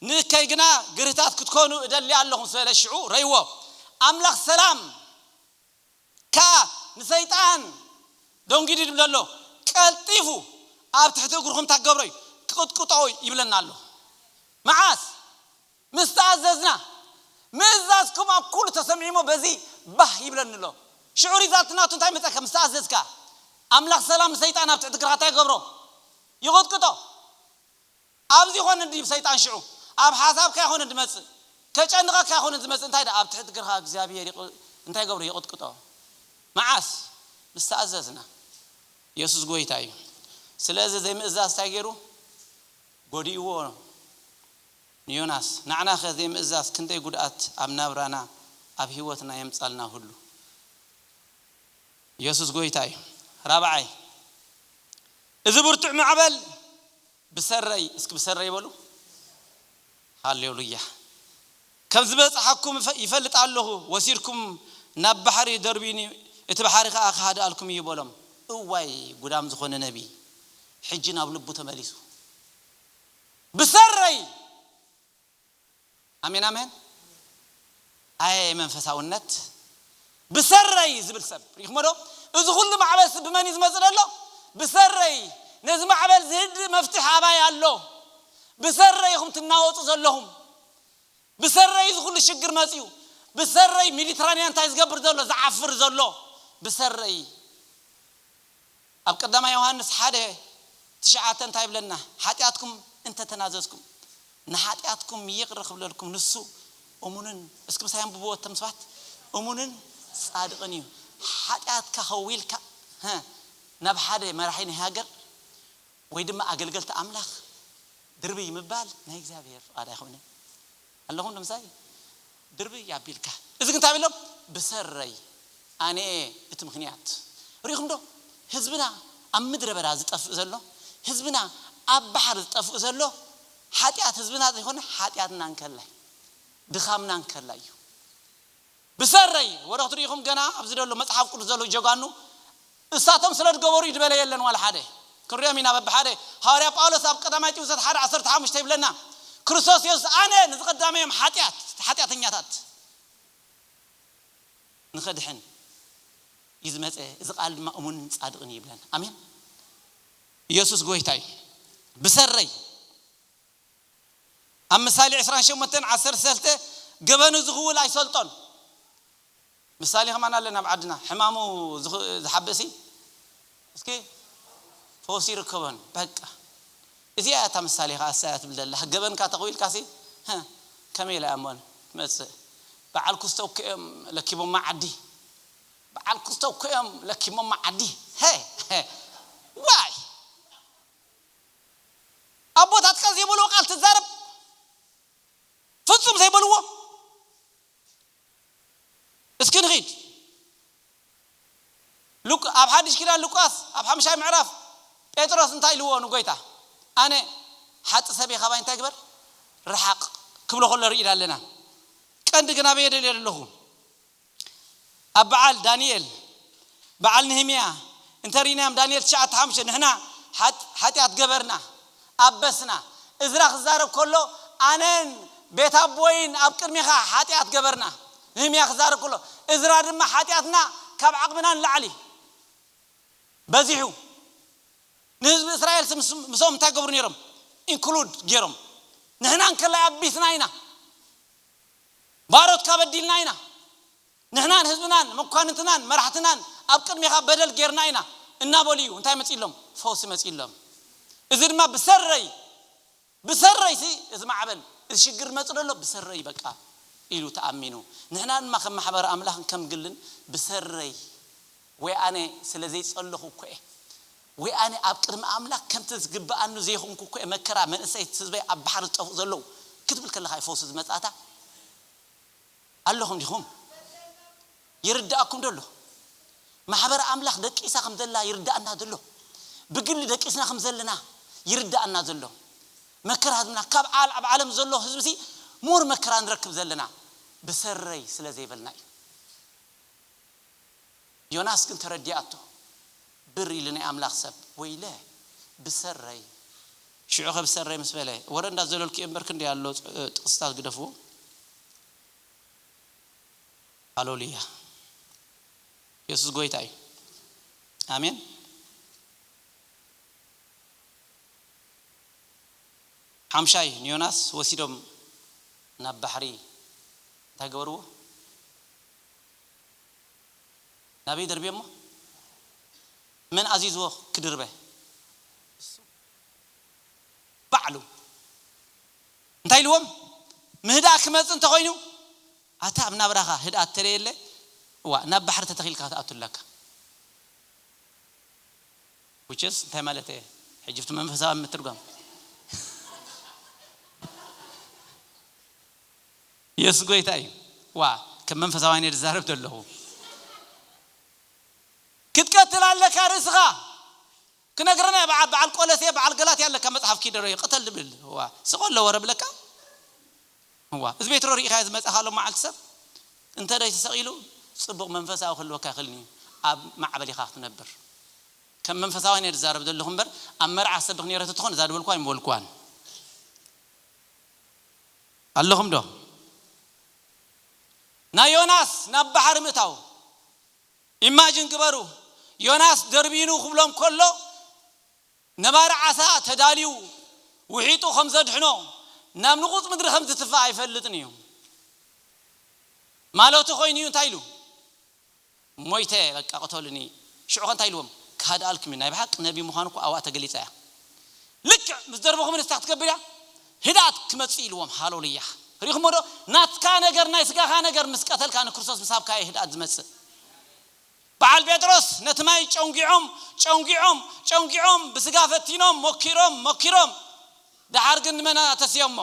ንእከይ ግና ግርህታት ክትኮኑ እደሊ ኣለኹ ስለ ሽዑ ረይዎ። ኣምላኽ ሰላም ከኣ ንሰይጣን ደንጊዱ ይብል ኣሎ። ቀልጢፉ ኣብ ትሕቲ እግርኹም ታገብሮ እዩ ክቕጥቅጦ ይብለና ኣሎ። መዓስ? ምስ ተኣዘዝና። ምእዛዝኩም ኣብ ኩሉ ተሰሚዑሞ በዚ ባህ ይብለኒ ኣሎ። ሽዑ ሪዛልት ናቱ እንታይ መፀካ? ምስ ተኣዘዝካ ኣምላኽ ሰላም ንሰይጣን ኣብ ትሕቲ እግርኻ እንታይ ይገብሮ? ይቕጥቅጦ። ኣብዚ ይኾነ ድዩ ሰይጣን ሽዑ ኣብ ሓሳብካ ይኾነ ድመጽእ፣ ከጨንቐካ ይኾነ ዝመጽእ እንታይ ደኣ ኣብ ትሕቲ እግርኻ እግዚኣብሔር ይቕ- እንታይ ይገብሮ? ይቕጥቅጦ። መዓስ? ምስ ተኣዘዝና። ኢየሱስ ጎይታ እዩ። ስለዚ ዘይምእዛዝ እንታይ ገይሩ? ጎዲእዎ ንዮናስ። ንዓናኸ ዘይምእዛዝ ክንደይ ጉድኣት ኣብ ናብራና ኣብ ህይወትና የምጻልና ሁሉ። ኢየሱስ ጎይታ እዩ። ራብዓይ፣ እዚ ብርቱዕ ማዕበል ብሰረይ፣ እስኪ ብሰረይ በሉ። ሃሌሉያ። ከም ዝበጽሓኩም ይፈ- ይፈልጥ ኣለኹ። ወሲድኩም ናብ ባሕሪ ደርቢኒ፣ እቲ ባሕሪ ከኣ ክሃድኣልኩም እዩ በሎም። እዋይ ጉዳም ዝኾነ ነቢ። ሕጂ ናብ ልቡ ተመሊሱ። ብሰረይ። ኣሜን ኣሜን። ኣየ መንፈሳውነት። ብሰረይ ዝብል ሰብ ሪኢኹሞ ዶ? እዚ ኩሉ ማዕበል ስ ብመን እዩ ዝመጽእ ዘሎ? ብሰረይ። ነዚ ማዕበል ዝህድእ መፍትሕ ኣባይ ኣሎ። ብሰረይ ኢኹም ትናወጹ ዘለኹም። ብሰረይ እዚ ኩሉ ሽግር መጽዩ። ብሰረይ ሜዲትራንያን እንታይ ዝገብር ዘሎ? ዝዓፍር ዘሎ። ብሰረይ። ኣብ ቀዳማይ ዮሃንስ ሓደ ትሽዓተ እንታይ ይብለና? ሓጢኣትኩም እንተተናዘዝኩም ንሓጢኣትኩም ይቕረ ክብለልኩም ንሱ እሙንን፣ እስኪ ምሳይ ኣንብብዎ እቶም ሰባት፣ እሙንን ጻድቕን እዩ። ሓጢኣትካ ከዊልካ ሀ፣ ናብ ሓደ መራሒ ናይ ሃገር ወይ ድማ ኣገልገልቲ ኣምላኽ ድርብይ ምባል ናይ እግዚኣብሔር ፍቓድ ኣይኮነን። ኣለኹም ንምሳይ ድርብይ ኣቢልካ። እዚ ግን እንታይ ቢሎም? ብሰረይ ኣነ እቲ ምኽንያት። ርኢኹም ዶ? ህዝብና ኣብ ምድረ በዳ ዝጠፍእ ዘሎ፣ ህዝብና ኣብ ባሕር ዝጠፍእ ዘሎ ሓጢኣት ህዝብና ዘይኮነ ሓጢኣትና እንከላይ ድኻምና እንከላ እዩ። ብሰረይ ወደ ክትሪኢኹም ገና ኣብዚ ዘሎ መጽሓፍ ቅዱስ ዘለዉ ጀጋኑ እሳቶም ስለ ዝገበሩ እዩ ዝበለ የለን ዋላ ሓደ። ክንሪኦም ኢና በብሓደ። ሃዋርያ ጳውሎስ ኣብ ቀዳማይ ጢሞቴዎስ ሓደ ዓሰርተ ሓሙሽተ ይብለና፣ ክርስቶስ የሱስ ኣነ ንዝቐዳመዮም ሓጢኣት፣ ሓጢኣተኛታት ንኸድሕን እዩ ዝመጸ። እዚ ቃል ድማ እሙንን ጻድቕን እዩ ይብለና። ኣሜን። ኢየሱስ ጎይታ እዩ። ብሰረይ ኣብ ምሳሌ ዕስራን ሸሞንተን ዓሰርተ ሰለስተ ገበኑ ዝኽውል ኣይሰልጦን። ምሳሌ ከማን ኣለና ኣብ ዓድና ሕማሙ ዝኽ- ዝሓብእሲ እስኪ ፈውሲ ይርከቦን በቃ። እዚኣ እታ ምሳሌ ከዓ እሳያ ትብል ዘላ። ገበንካ ተኽዊልካሲ፣ ሀ፣ ከመይ ኢላ እያ እሞ ትመፅእ? በዓል ኩስቶ እኮ እዮም ለኪቦማ ዓዲ። በዓል ኩስቶ እኮ እዮም ለኪቦማ ዓዲ። ሀ፣ ሀ፣ ዋይ! ኣቦታትካ ዘይበልዎ ቃል ትዛረብ? ፍጹም ዘይበልዎ? እስኪ ንኺድ። ሉቅ- ኣብ ሓድሽ ኪዳን ሉቃስ ኣብ ሓምሻይ ምዕራፍ ጴጥሮስ እንታይ ኢልዎ ንጎይታ? ኣነ ሓጢ ሰብ እየ፣ ካባይ እንታይ ግበር? ርሓቕ ክብሎ ከሎ ርኢና ኣለና። ቀንዲ ግን ኣበይ የደልዮ ኣለኹ? ኣብ በዓል ዳንኤል፣ በዓል ንህምያ እንተ ርኢናዮም፣ ዳንኤል ትሽዓተ ሓሙሽተ ንሕና ሓጢ- ሓጢኣት ገበርና፣ ኣበስና። እዝራ ክዛረብ ከሎ ኣነን ቤት ኣቦይን ኣብ ቅድሚኻ ሓጢኣት ገበርና። ንህምያ ክዛረብ ከሎ እዝራ ድማ ሓጢኣትና ካብ ዓቕምና ንላዕሊ በዚሑ። ንህዝቢ እስራኤል ምስ- ምስኦም እንታይ ገብሩ ነይሮም? ኢንክሉድ ገይሮም። ንሕና እንከላይ ኣቢስና ኢና፣ ባሮትካ በዲልና ኢና፣ ንሕናን ህዝብናን መኳንንትናን መራሕትናን ኣብ ቅድሚኻ በደል ጌርና ኢና እናበሉ እዩ። እንታይ መፂሎም? ፈውሲ መፂሎም። እዚ ድማ ብሰረይ ብሰረይ ሲ እዚ ማዕበል፣ እዚ ሽግር መፅ ደሎ ብሰረይ በቃ ኢሉ ተኣሚኑ። ንሕና ድማ ከም ማሕበር ኣምላኽን ከም ግልን ብሰረይ ወይ ኣነ ስለ ዘይጸለኹ እኮ እየ፣ ወይ ኣነ ኣብ ቅድሚ ኣምላኽ ከምቲ ዝግብኣኑ ዘይኹንኩ እኮ እየ፣ መከራ መንእሰይ ህዝበይ ኣብ ባሕሪ ዝጠፍኡ ዘለዉ ክትብል ከለኻ እዩ ፈውሲ ዝመጻእታ። ኣለኹም ዲኹም? ይርዳእኩም ደሎ? ማሕበር ኣምላኽ ደቂሳ ከም ዘላ ይርዳእና ዘሎ? ብግሊ ደቂስና ከም ዘለና ይርዳእና ዘሎ? መከራ ህዝብና ካብ ዓል-፣ ኣብ ዓለም ዘሎ ህዝቢ ሲ ሞር መከራ ንረክብ ዘለና ብሰረይ ስለ ዘይበልና እዩ። ዮናስ ግን ተረዲኣቶ። ብር ኢሉ ናይ ኣምላኽ ሰብ፣ ወይለ ብሰረይ። ሽዑ ከ ብሰረይ ምስ በለ፣ ወረ እንዳዘለልኩ እየ እምበር ክንደይ ኣሎ፣ ጥ-፣ ጥቕስታት ግደፍዎ። ሃሌሉያ። የሱስ ጎይታ እዩ። ኣሜን። ሓምሻይ ንዮናስ ወሲዶም ናብ ባሕሪ እንታይ ገበርዎ? ናበይ ደርብዮሞ? መን ኣዚዝዎ ክድርበ? እሱ ባዕሉ። እንታይ ኢልዎም? ምህዳእ ክመጽእ እንተኾይኑ፣ ኣታ ኣብ ናብራኻ ህድኣት ተለየለ፣ እዋ፣ ናብ ባሕሪ ተተኺልካ ክትኣቱ ኣለካ። Which is እንታይ ማለት እየ? ሕጂ ብቲ መንፈሳዊ ምትርጓም። የሱስ ጎይታ እዩ። ዋ፣ ከም መንፈሳውያን እየ ዝዛረብ ዘለኹ። ክትቀትል ኣለካ ርእስኻ። ክነግረና እየ፣ በዓ-፣ በዓል ቆለሴ፣ በዓል ገላትያ ኣለካ መጽሓፍ ኪደሮ እዩ፣ ቅተል ዝብል። ዋ፣ ስቕ ኣሎ ወረ ብለካ። ዋ፣ እዚ ቤትሮ ርኢኻዮ ዝመጻኻ ሎም መዓልቲ ሰብ? እንተ ደይ ተሰቒሉ፣ ጽቡቕ መንፈሳዊ ክህልወካ ይኽእልኒ። ኣብ ማዕበል ኢኻ ክትነብር። ከም መንፈሳውያን እየ ዝዛረብ ዘለኹ እምበር፣ ኣብ መርዓ ሰብ ክነይረ ተትኾን እዛ ዝበልኩዋ ኣይምበልኩዋን። ኣለኹም ዶ? ናይ ዮናስ ናብ ባሕሪ ምእታው። ኢማጅን ግበሩ። ዮናስ ደርቢኑ ክብሎም ከሎ፣ ነባሪ ዓሳ ተዳልዩ ውሒጡ ከም ዘድሕኖ፣ ናብ ንቑጽ ምድሪ ከም ዝትፋእ ኣይፈልጥን እዩ። ማለቱ ኮይኑ እዩ። እንታይ ኢሉ? ሞይተ፣ በቃ ቅተሉኒ። ሽዑ ከ እንታይ ኢልዎም? ክሃድኣልኩም እዩ። ናይ ብሓቂ ነቢ ምዃኑ እኮ ኣብኣ ተገሊጻ እያ። ልክዕ ምስ ደርበኹም ንስታ ክትገብር እያ። ህድኣት ክመጽእ ኢልዎም። ሃሌሉያ። ርኢኹሞ ዶ? ናትካ ነገር፣ ናይ ስጋኻ ነገር ምስ ቀተልካ ንክርስቶስ ምስ ሃብካዮ ህድኣት ዝመጽእ። በዓል ጴጥሮስ ነቲ ማይ ጨንጊዖም፣ ጨንጊዖም፣ ጨንጊዖም፣ ብስጋ ፈቲኖም፣ ሞኪሮም፣ ሞኪሮም፣ ደሓር ግን ንመን ኣተስዮሞ?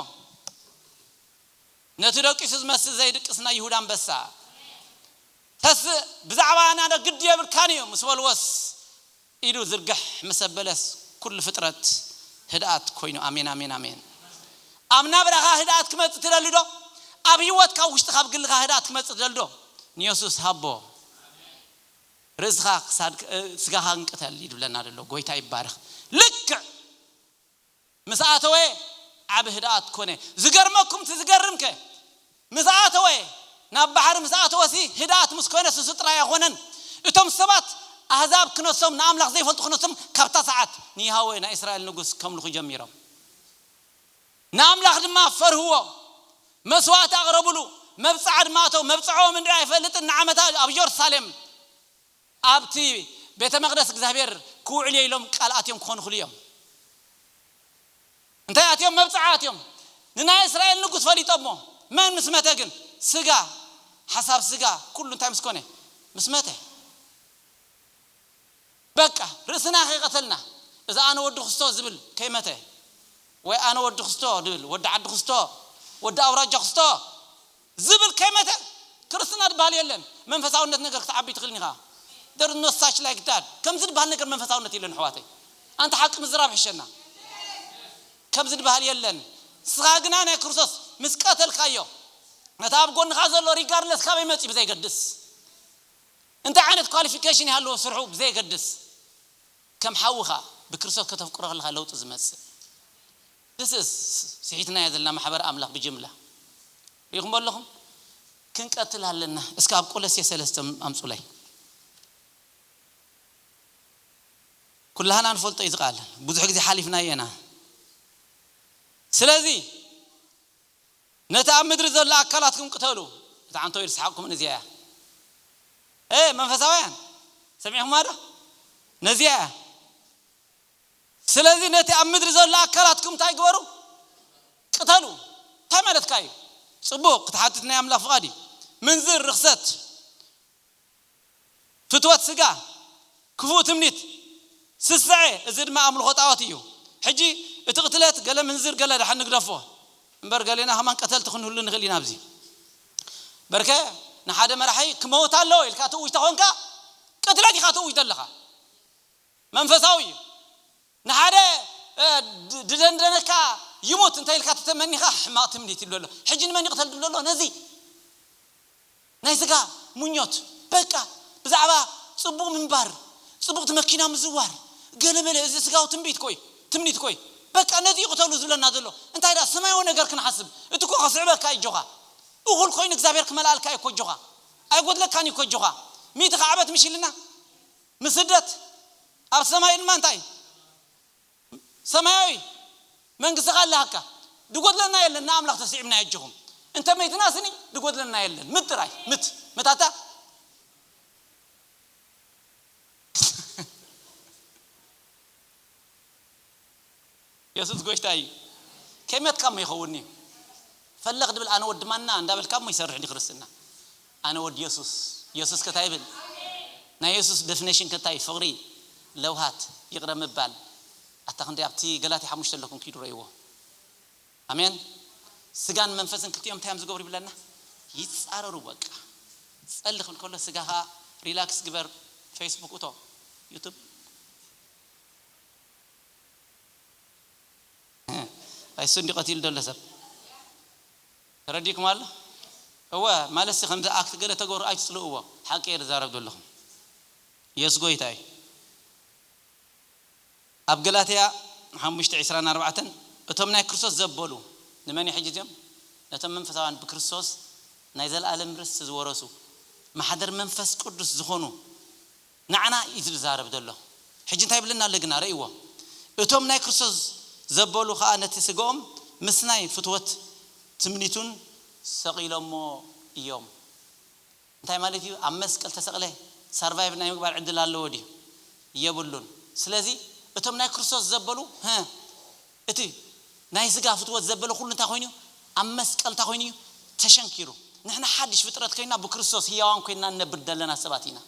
ነቲ ደቂሱ ዝመስል ዘይድቅስ ናይ ይሁዳ ኣንበሳ። ተስእ፣ ብዛዕባ ኣና ዶ ግዲ የብልካን እዩ ምስ በልዎስ፣ ኢዱ ዝርግሕ ምስ ኣበለስ፣ ኩሉ ፍጥረት ህድኣት ኮይኑ። ኣሜን፣ ኣሜን፣ ኣሜን። ኣብ ናብራኻ ህድኣት ክመጽእ ትደሊ ዶ? ኣብ ህይወትካ ውሽጥኻ፣ ኣብ ግልኻ ህድኣት ክመጽእ ትደሊ ዶ? ንየሱስ ሃቦ። ርእስኻ ክሳድ፣ እ፣ ስጋኻ እንቅተል እዩ ዝብለና ዘሎ። ጎይታ ይባረኽ። ልክዕ ምስ ኣተወ ዓቢ ህድኣት ኮነ። ዝገርመኩም፣ እቲ ዝገርም ከ፣ ምስ ኣተወ፣ ናብ ባሕሪ ምስ ኣተወሲ ህድኣት ምስ ኮነ፣ ስሱ ጥራይ ኣይኮነን። እቶም ሰባት ኣህዛብ ክነሶም፣ ንኣምላኽ ዘይፈልጡ ክነሶም፣ ካብታ ሰዓት ንያህወ ናይ እስራኤል ንጉስ ከምልኹ ጀሚሮም። ንኣምላኽ ድማ ፈርህዎ፣ መስዋእቲ ኣቕረብሉ። መብጽዓ ድማ ኣተው። መብጽዓኦም እንድዒ ኣይፈልጥን። ንዓመታ ኣብ ዮርሳሌም ኣብቲ ቤተ መቕደስ እግዚኣብሔር ክውዕል እየ ኢሎም ቃል ኣትዮም ክኾኑ ክሉ እዮም። እንታይ ኣትዮም? መብጽዓ ኣትዮም። ንናይ እስራኤል ንጉስ ፈሊጦሞ። መን ምስ መተ ግን? ስጋ፣ ሓሳብ ስጋ፣ ኩሉ እንታይ ምስ ኮነ? ምስ መተ። በቃ፣ ርእስና ከይቀተልና፣ እዚ ኣነ ወዲ ክስቶ ዝብል ከይመተ፣ ወይ ኣነ ወዲ ክስቶ ዝብል፣ ወዲ ዓዲ ክስቶ፣ ወዲ ኣውራጃ ክስቶ ዝብል ከይመተ፣ ክርስትና ዝበሃል የለን። መንፈሳውነት ነገር ክትዓቢ ትኽእል ኢኻ። There is no such like that። ከምዚ ዝበሃል ነገር መንፈሳውነት የለን፣ ኣሕዋተይ። ኣንታ ሓቂ ምዝራብ ሕሸና። ከምዚ ዝበሃል የለን። ንስኻ ግና ናይ ክርስቶስ ምስ ቀተልካዮ፣ ነቲ ኣብ ጎንኻ ዘሎ ሪጋርለስ ካበይ መጺኡ ብዘይገድስ፣ እንታይ ዓይነት ኳሊፊኬሽን ይሃልዎ ስርሑ ብዘይገድስ፣ ከም ሓውኻ ብክርስቶስ ከተፍቅሮ ከለኻ ለውጢ ዝመጽእ። This is ስሒትናዮ ዘለና ማሕበር ኣምላኽ ብጅምላ። ርኢኹም ኣለኹም? ክንቀትል ኣለና። እስከ ኣብ ቆሎሴ ሰለስተ ኣምጹለይ። ኩላህና ንፈልጦ እዩ እዚ ቃል። ብዙሕ ግዜ ሓሊፍናዮ ኢና። ስለዚ ነቲ ኣብ ምድሪ ዘሎ ኣካላትኩም ቅተሉ። እታ ዓንቶ ኢሉ ዝሰሓቕኩም ነዚኣ እያ። እ መንፈሳውያን፣ ሰሚዕኹማ ዶ? ነዚኣ እያ። ስለዚ ነቲ ኣብ ምድሪ ዘሎ ኣካላትኩም እንታይ ግበሩ? ቅተሉ። እንታይ ማለትካ እዩ? ጽቡቕ ክትሓትት ናይ ኣምላኽ ፍቓድ እዩ። ምንዝር፣ ርኽሰት፣ ፍትወት ስጋ፣ ክፉእ ትምኒት፣ ስስዐ፣ እዚ ድማ ኣምልኾ ጣዖት እዩ። ሕጂ እቲ ቅትለት ገለ ምንዝር ገለ ደሓን ንግደፎ እምበር፣ ገሌና ከማን ቀተልቲ ክንህሉ ንኽእል ኢና። ኣብዚ በርከ ንሓደ መራሒ ክመውት ኣለዎ ኢልካ ትእውጅ ተኾንካ፣ ቅትለት ኢኻ ትእውጅ ዘለኻ። መንፈሳዊ እዩ። ንሓደ ድደንደነካ ይሙት እንተ ኢልካ ተተመኒኻ ሕማቕ ትምኒት ይብሎ ኣሎ። ሕጂ ንመን ይቕተል ዝብሎ ኣሎ? ነዚ ናይ ስጋ ምኞት፣ በቃ ብዛዕባ ጽቡቕ ምንባር፣ ጽቡቕቲ መኪና ምዝዋር፣ ገለመለ፣ እዚ ስጋዊ ትንቢት ኮይ ትምኒት ኮይ በቃ ነዚ ይቕተሉ ዝብለና ዘሎ። እንታይ ደኣ ሰማያዊ ነገር ክንሓስብ፣ እቲ ኮ ከስዕበካ እዩ። ጆኻ እኹል ኮይኑ እግዚኣብሔር ክመልኣልካ እዩ ኮ። ጆኻ ኣይጎድለካን እዩ ኮ። ጆኻ ሚእቲ ከዓበት ምሽልና ምስደት ኣብ ሰማይ ድማ እንታይ ሰማያዊ መንግስቲ ኣለሃካ። ድጎድለና የለን። ንኣምላኽ ተስዒብና የጅኹም እንተ መይትና ስኒ ድጎድለና የለን። ምት ጥራይ ምት ምታታ የሱስ ጎይታ እዩ። ከመትካ እሞ ይኸውን እዩ። ፈለኽ ድብል ኣነ ወዲ ማና እንዳበልካ እሞ ይሰርሕ ዲ ክርስትና። ኣነ ወዲ የሱስ። የሱስ ከታይ ይብል? ናይ የሱስ ደፊኔሽን ከታይ? ፍቕሪ፣ ለውሃት፣ ይቕረ ምባል። ኣታ ክንደይ ኣብቲ ገላትያ ሓሙሽተ ኣለኩም ኪዱ ረእይዎ። ኣሜን። ስጋን መንፈስን ክልቲኦም እንታይ እዮም ዝገብሩ ይብለና? ይጻረሩ። በቃ ጸሊ ክብል ከሎ ስጋኻ ሪላክስ ግበር። ፌስቡክ እቶ፣ ዩቱብ ኣይሱ እንዲ ቀቲሉ ዘሎ ሰብ ተረዲኩም ኣሎ። እወ ማለት ሲ ከምዚ ኣክት ገለ ተገብሩ ኣይትጽልእዎ። ሓቂ እየ ዝዛረብ ዘለኹም። የስ ጎይታ እዩ። ኣብ ገላትያ ሓሙሽተ ዕስራን ኣርባዕተን እቶም ናይ ክርስቶስ ዘበሉ ንመን እዩ ሕጂ እዚኦም? ነቶም መንፈሳውያን ብክርስቶስ ናይ ዘለኣለም ርስቲ ዝወረሱ ማሕደር መንፈስ ቅዱስ ዝኾኑ ንዓና እዩ ዝዛረብ ዘሎ። ሕጂ እንታይ ይብለና ኣሎ ግና ረእይዎ። እቶም ናይ ክርስቶስ ዘበሉ ኸኣ ነቲ ስጋኦም ምስ ናይ ፍትወት ትምኒቱን ሰቒሎሞ እዮም። እንታይ ማለት እዩ? ኣብ መስቀል ተሰቕለ ሰርቫይቭ ናይ ምግባር ዕድል ኣለዎ ድዩ? የብሉን። ስለዚ እቶም ናይ ክርስቶስ ዘበሉ ህ፣ እቲ ናይ ስጋ ፍትወት ዘበለ ኩሉ እንታይ ኮይኑ እዩ? ኣብ መስቀል እንታይ ኮይኑ እዩ? ተሸንኪሩ። ንሕና ሓድሽ ፍጥረት ኮይና ብክርስቶስ ህያዋን ኮይና ንነብር ዘለና ሰባት ኢና።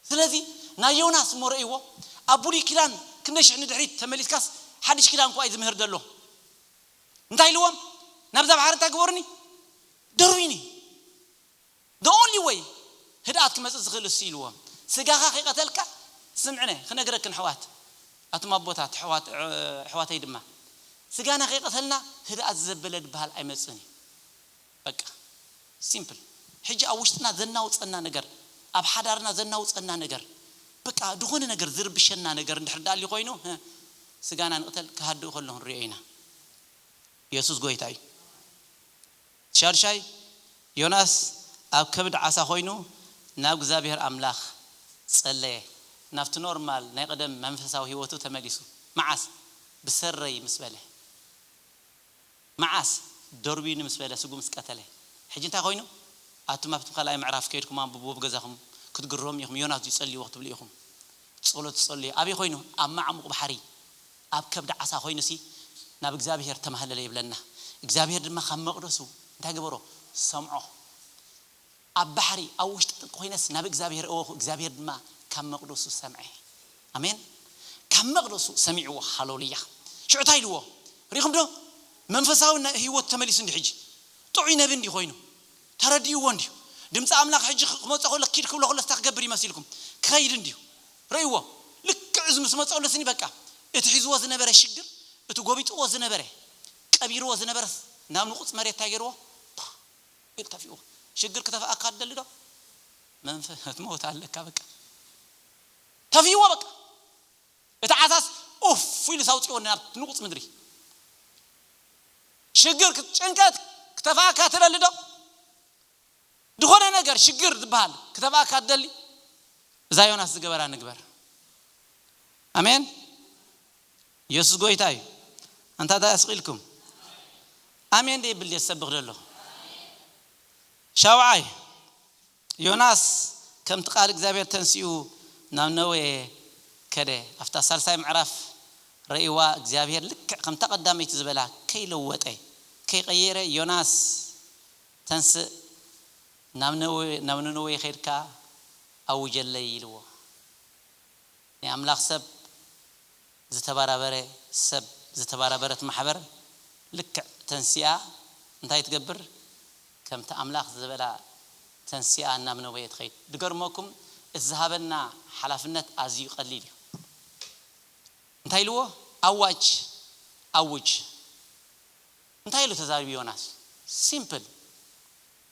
ስለዚ ናይ ዮናስ እሞ ረእይዎ። ኣብ ብሉይ ኪዳን ክንደይ ሽሕ ንድሕሪት ተመሊስካስ ሓድሽ ኪዳን እኳ እዩ ዝምህር ዘሎ። እንታይ ኢልዎም? ናብዛ ባሕሪ እንታይ ግበሩኒ? ደርቡኒ። The only way ህድኣት ክመጽእ ዝኽእል እሱ ኢልዎም። ስጋኻ ከይቀተልካ ስምዕነ ክነግረክን ኣሕዋት፣ ኣቱም ኣቦታት ኣሕዋት፣ ኣሕዋተይ ድማ ስጋና ከይቀተልና ህድኣት ዘበለ ዝበሃል ኣይመጽእን እዩ። በቃ ሲምፕል። ሕጂ ኣብ ውሽጥና ዘናውጸና ነገር፣ ኣብ ሓዳርና ዘናውጸና ነገር፣ በቃ ዝኾነ ነገር ዝርብሸና ነገር እንድሕር ደኣ ኣልዩ ኮይኑ፣ ህ፣ ስጋና ንቕተል ክሃድእ ከሎ ክንሪኦ ኢና። የሱስ ጎይታ እዩ። ሻድሻይ፣ ዮናስ ኣብ ከብዲ ዓሳ ኮይኑ ናብ እግዚኣብሔር ኣምላኽ ጸለየ። ናብቲ ኖርማል ናይ ቀደም መንፈሳዊ ህይወቱ ተመሊሱ። መዓስ? ብሰረይ ምስ በለ። መዓስ? ደርብዩኒ ምስ በለ፣ ስጉ ምስ ቀተለ። ሕጂ እንታይ ኮይኑ? ኣቱም ኣብቲ ካልኣይ ምዕራፍ ከይድኩም ኣንብብዎ ብገዛኹም ክትግረሙ ኢኹም። ዮናስ ድዩ ጸልይዎ ክትብሉ ኢኹም። ጸሎት ትጸልዩ። ኣበይ ኮይኑ? ኣብ ማዕሙቕ ባሕሪ፣ ኣብ ከብዲ ዓሳ ኮይኑሲ ናብ እግዚኣብሔር ተማህለለ ይብለና። እግዚኣብሔር ድማ ካብ መቕደሱ እንታይ ገበሮ? ሰምዖ። ኣብ ባሕሪ፣ ኣብ ውሽጢ ጥልቂ ኮይነስ ናብ እግዚኣብሔር እወኹ፣ እግዚኣብሔር ድማ ካብ መቕደሱ ሰምዐ። ኣሜን። ካብ መቕደሱ ሰሚዕዎ። ሃሌሉያ። ሽዑ እንታይ ኢልዎ? ርኢኹም ዶ? መንፈሳዊ ነ-፣ ህይወት ተመሊሱ እንዲ ሕጂ። ጥዑይ ነቢ እንዲ ኮይኑ። ተረድእዎ እንዲዩ። ድምፂ ኣምላኽ ሕጂ ክመፆ ከሎ ኪድ ክብሎ ከሎ ስታ ክገብር ይመሲልኩም። ክኸይድ እንዲዩ። ረእይዎ። ልክዕ እዚ ምስ መፀ ከሎ ስኒ በቃ። እቲ ሒዝዎ ዝነበረ ሽግር፣ እቲ ጎቢጥዎ ዝነበረ፣ ቀቢርዎ ዝነበረ ናብ ንቁፅ መሬት እንታይ ገይርዎ? ኢሉ ተፊእዎ። ሽግር ክተፍኣካ ትደሊ ዶ? መንፈ-፣ ትመውት ኣለካ በቃ። ተፊእዎ በቃ። እቲ ዓሳስ ኡፍ ኢሉ ሳውፅዎ ናብ ንቁፅ ምድሪ። ሽግር ክት-፣ ጭንቀት ክተፍኣካ ትደሊ ዶ? ዝኾነ ነገር ሽግር ዝበሃል ክተፍኣካ ትደሊ? እዛ ዮናስ ዝገበራ ንግበር። ኣሜን። የሱስ ጎይታ እዩ። ኣንታ እንታይ ኣስቒልኩም? ኣሜን ዶ ይብል ድየ ዝሰብኽ ዘሎ? ሻውዓይ፣ ዮናስ ከምቲ ቃል እግዚኣብሔር ተንሲኡ ናብ ነዌ ከደ። ኣብታ ሳልሳይ ምዕራፍ ረእይዋ እግዚኣብሔር ልክዕ ከምታ ቀዳመይቲ ዝበላ ከይለወጠ ከይቀየረ፣ ዮናስ ተንስእ፣ ናብ ነዌ ናብ ነነዌ ኸድካ ኣውጀለይ ኢልዎ። ናይ ኣምላኽ ሰብ ዝተባራበረ ሰብ ዝተባራበረት ማሕበር ልክዕ ተንሲኣ እንታይ ትገብር? ከምቲ ኣምላኽ ዝበላ ተንሲኣ ናብ ነነዌ ትኸይድ። ድገርመኩም፣ እቲ ዝሃበና ሓላፍነት ኣዝዩ ቀሊል እዩ። እንታይ ኢልዎ? ኣዋጅ ኣውጅ። እንታይ ኢሉ ተዛሪቡ ዮናስ? ሲምፕል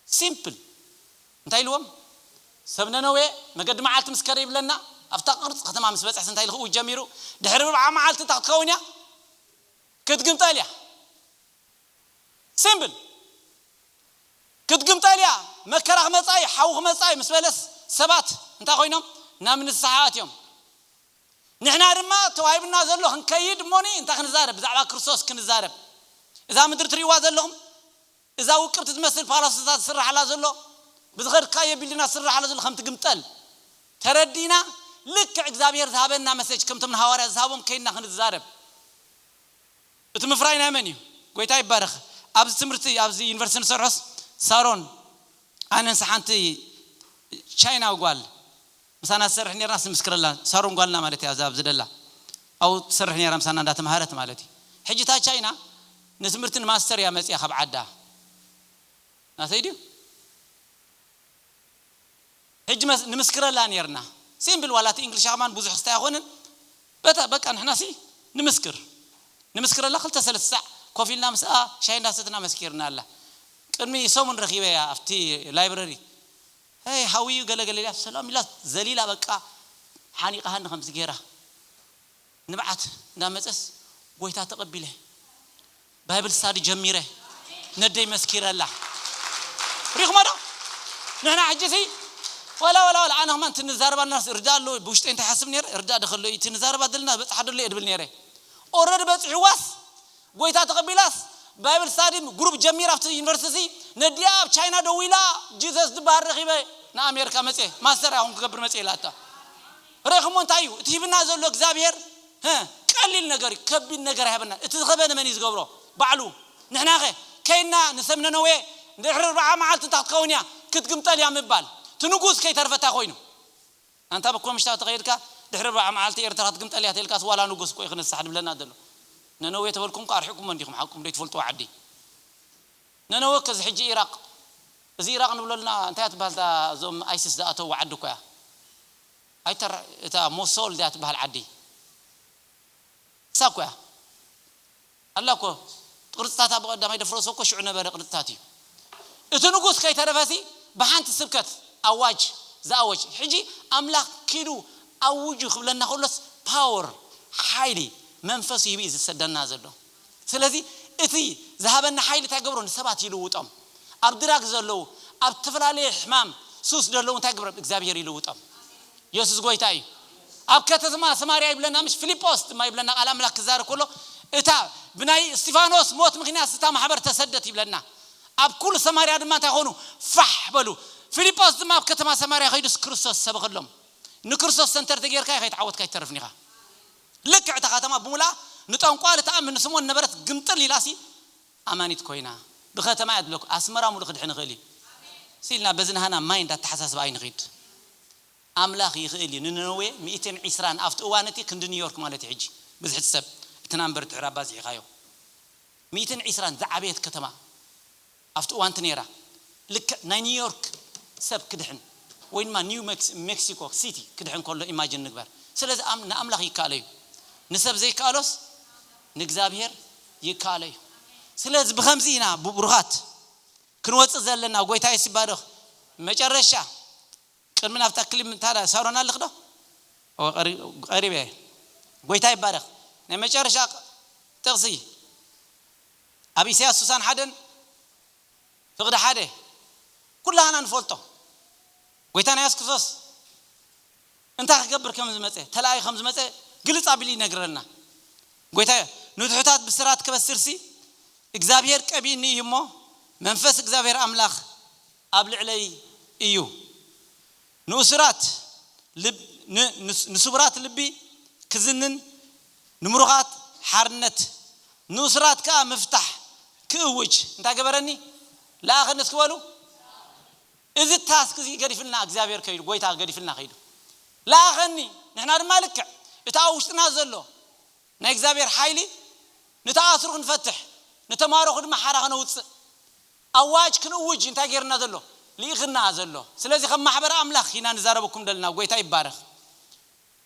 ሲምፕል። እንታይ ኢልዎም? ሰብ ነነዌ መገዲ መዓልቲ ምስ ከደ ይብለና፣ ኣብታ ቅርፂ ከተማ ምስ በፅሕስ እንታይ ኢሉ ክእውጅ ጀሚሩ? ድሕሪ ርብዓ መዓልቲ እንታይ ክትከውን እያ? ክትግምጠል እያ። ሲምፕል። ክትግምጠል እያ። መከራ ክመፃ እዩ፣ ሓዊ ክመፃ እዩ ምስ በለስ ሰባት እንታይ ኮይኖም? ናብ ንስሓ ኣትዮም። ንሕና ድማ ተዋሂብና ዘሎ ክንከይድ እሞኒ እንታይ ክንዛረብ? ብዛዕባ ክርስቶስ ክንዛረብ። እዛ ምድሪ ትርእይዋ ዘለኹም፣ እዛ ውቅብቲ ትመስል ፓላሶታት ዝስራሓላ ዘሎ፣ ብዝኸድካዮ ቢልዲና ዝስራሓላ ዘሎ ከም ትግምጠል ተረዲና፣ ልክዕ እግዚኣብሔር ዝሃበና መሰጅ ከምቶም ንሃዋርያ ዝሃቦም ከይድና ክንዛረብ። እቲ ምፍራይ ናይ መን እዩ? ጎይታ ይባረኽ። ኣብዚ ትምህርቲ ኣብዚ ዩኒቨርሲቲ ንሰርሖስ ሳሮን ኣነንስ ሓንቲ ቻይናዊ ጓል ምሳና ትሰርሕ ነርና ስምስክረላ። ሳሮን ጓልና ማለት እያ፣ እዛ ኣብዚ ደላ ኣብኡ ትሰርሕ ነራ ምሳና እንዳተምሃረት ማለት እዩ። ሕጂ እታ ቻይና ንትምህርቲ ንማስተር እያ መፅያ ካብ ዓዳ። ናተይ ድዩ? ሕጂ መስ- ንምስክረላ ነርና። ሲምብል ዋላ እቲ እንግሊሽ ከማን ብዙሕ ክስታይ ኣይኮንን። በታ በቃ ንሕና ሲ ንምስክር ንምስክረላ ክልተ ሰለስተ ሳዕ ኮፍ ኢልና ምስኣ ሻይ እንዳሰትና መስኪርና ኣላ። ቅድሚ ሰሙን ረኺበያ ኣብቲ ላይብረሪ። ሄይ ሃውዩ ገለገለ ኢላ ሰላም ኢላ ዘሊላ በቃ ሓኒቓሃኒ ከምዚ ገይራ ንብዓት እንዳመፀስ ጎይታ ተቐቢለ ባይብል ስታዲ ጀሚረ ነደይ መስኪረላ። ሪኹሞ ዶ? ንሕና ሕጂ ሲ ወላ ወላ ወላ ኣነ ከማን ትንዛረባ ርዳ ኣሎ ብውሽጠይ እንታይ ሓስብ ነይረ ርዳ ደኸሎ እዩ ትንዛረባ ዘለና በፅሓ ደሎ እየ ድብል ነይረ። ኦረድ በፅሕዋስ ጎይታ ተቐቢላስ ባይብል ስታዲ ግሩፕ ጀሚር ኣብቲ ዩኒቨርሲቲ ነዲኣ ኣብ ቻይና ደው ኢላ ጂሰስ ዝበሃል ረኺበ ንኣሜሪካ መፅየ ማስተር ኣኹም ክገብር መፅየ ኢላታ። ርኢኹሞ እንታይ እዩ እቲ ሂብና ዘሎ እግዚኣብሔር? ቀሊል ነገር እዩ፣ ከቢድ ነገር ኣይሃበና። እቲ ዝኸበነ መን እዩ ዝገብሮ? ባዕሉ። ንሕናኸ ከይና ንሰብ ነነዌ ድሕሪ ኣርብዓ መዓልቲ እንታይ ክትከውን እያ ክትግምጠል እያ ምባል እቲ ንጉስ ከይተርፈታ ኮይኑ ኣንታ ብኮምሽታ ተኸይድካ ድሕሪ ኣርብዓ መዓልቲ ኤርትራ ክትግምጠል እያ ተልካስ ዋላ ንጉስ እኮ እዩ ክንሳሕ ድብለና ዘሎ። ነነዌ ተበልኩም እኮ ኣርሒቁሞ እንዲኹም ሓቁም ደይ ትፈልጥዎ ዓዲ። ነነወ ከዚ ሕጂ ኢራቕ፣ እዚ ኢራቕ ንብለልና እንታይ እያ ትበሃል እታ እዞም ኣይሲስ ዝኣተው ዓዲ እኮ እያ። ኣይተራ እታ ሞሶል ድያ ትበሃል ዓዲ እሳ እኮ እያ። ኣላ እኮ ቅርፅታታ ብቐዳማይ ደፍረሶ እኮ ሽዑ ነበረ ቅርፅታት እዩ። እቲ ንጉስ ከይተረፈሲ ብሓንቲ ስብከት ኣዋጅ ዝኣወጅ ሕጂ ኣምላኽ ኪዱ ኣውጁ ክብለና ከሎስ ፓወር ሓይሊ መንፈሱ ሂቡ እዩ ዝሰደና ዘሎ። ስለዚ እቲ ዝሃበና ሓይሊ እንታይ ገብሮ ንሰባት ይልውጦም። ኣብ ድራግ ዘለዉ ኣብ ዝተፈላለየ ሕማም ሱስ ዘለዉ እንታይ ግብሮም እግዚኣብሔር ይልውጦም። የሱስ ጎይታ እዩ። ኣብ ከተማ ሰማርያ ይብለና ምሽ ፊልጶስ ድማ ይብለና ቃል ኣምላክ ክዛረብ ከሎ እታ ብናይ እስቲፋኖስ ሞት ምክንያት እታ ማሕበር ተሰደት ይብለና። ኣብ ኩሉ ሰማርያ ድማ እንታይ ኾኑ ፋሕ በሉ። ፊልጶስ ድማ ኣብ ከተማ ሰማርያ ከይዱስ ክርስቶስ ሰበኸሎም። ንክርስቶስ ሰንተር ተጌርካ ከይተዓወትካ ይተርፍን ኢኻ። ልክዕ እታ ከተማ ብምሉኣ ንጠንቋል ትኣምን ንስሞን ነበረት ግምጥል ኢላሲ ኣማኒት ኮይና ብከተማ እያ ትብለኩ ኣስመራ ሙሉ ክድሕን ይኽእል እዩ። ሲልና በዚ ናህና ማይ እንዳተሓሳስብ ኣይንኽድ። ኣምላኽ ይኽእል እዩ። ንነነዌ ሚእትን ዕስራን ኣብቲ እዋን እቲ ክንዲ ኒውዮርክ ማለት እዩ። ሕጂ ብዝሕቲ ሰብ እቲ ናምበር ድሕር ኣባዚሕኻዮ ሚእትን ዕስራን ዝዓበየት ከተማ ኣብቲ እዋንቲ ነይራ። ልክዕ ናይ ኒውዮርክ ሰብ ክድሕን ወይ ድማ ኒው ሜክሲኮ ሲቲ ክድሕን ከሎ ኢማጅን ንግበር። ስለዚ ንኣምላኽ ይከኣሎ እዩ። ንሰብ ዘይከኣሎስ ንእግዚኣብሔር ይከኣሎ እዩ። ስለዚ ብኸምዚ ኢና ብብሩኻት ክንወፅእ ዘለና። ጎይታ የስባርኽ። መጨረሻ ቅድሚ ናብታ ክሊብ እንታ ሳሮን ኣለኽ ዶ? ቀሪበ። ጎይታ ይባረኽ። ናይ መጨረሻ ጥቕሲ ኣብ ኢሳያስ ሱሳን ሓደን ፍቕዲ ሓደ ኩላህና ንፈልጦ። ጎይታና የሱስ ክርስቶስ እንታይ ክገብር ከም ዝመፀ ተለኣይ ከም ዝመፀ ግልፅ ኣቢሉ ይነግረና። ጎይታ ንትሑታት ብስራት ክበስርሲ እግዚኣብሔር ቀቢእኒ እዩ እሞ፣ መንፈስ እግዚኣብሔር ኣምላኽ ኣብ ልዕለይ እዩ። ንእሱራት ልብ-፣ ን-፣ ንስ-፣ ንስቡራት ልቢ ክዝንን፣ ንምሩኻት ሓርነት፣ ንእሱራት ከኣ ምፍታሕ ክእውጅ እንታይ ገበረኒ? ለኣኸኒ። እስኪ በሉ። እዚ ታስክ እዚ ገዲፍልና እግዚኣብሔር ከይዱ፣ ጎይታ ገዲፍልና ከይዱ። ለኣኸኒ። ንሕና ድማ ልክዕ እቲ ኣብ ውሽጥና ዘሎ ናይ እግዚኣብሔር ሓይሊ ንተኣስሩ ክንፈትሕ፣ ንተማረኹ ድማ ሓራ ከነውፅእ፣ ኣዋጅ ክንእውጅ እንታይ ገይርና ዘሎ? ልኢኽና ዘሎ። ስለዚ ከም ማሕበር ኣምላኽ ኢና ንዛረበኩም ዘለና። ጎይታ ይባረኽ።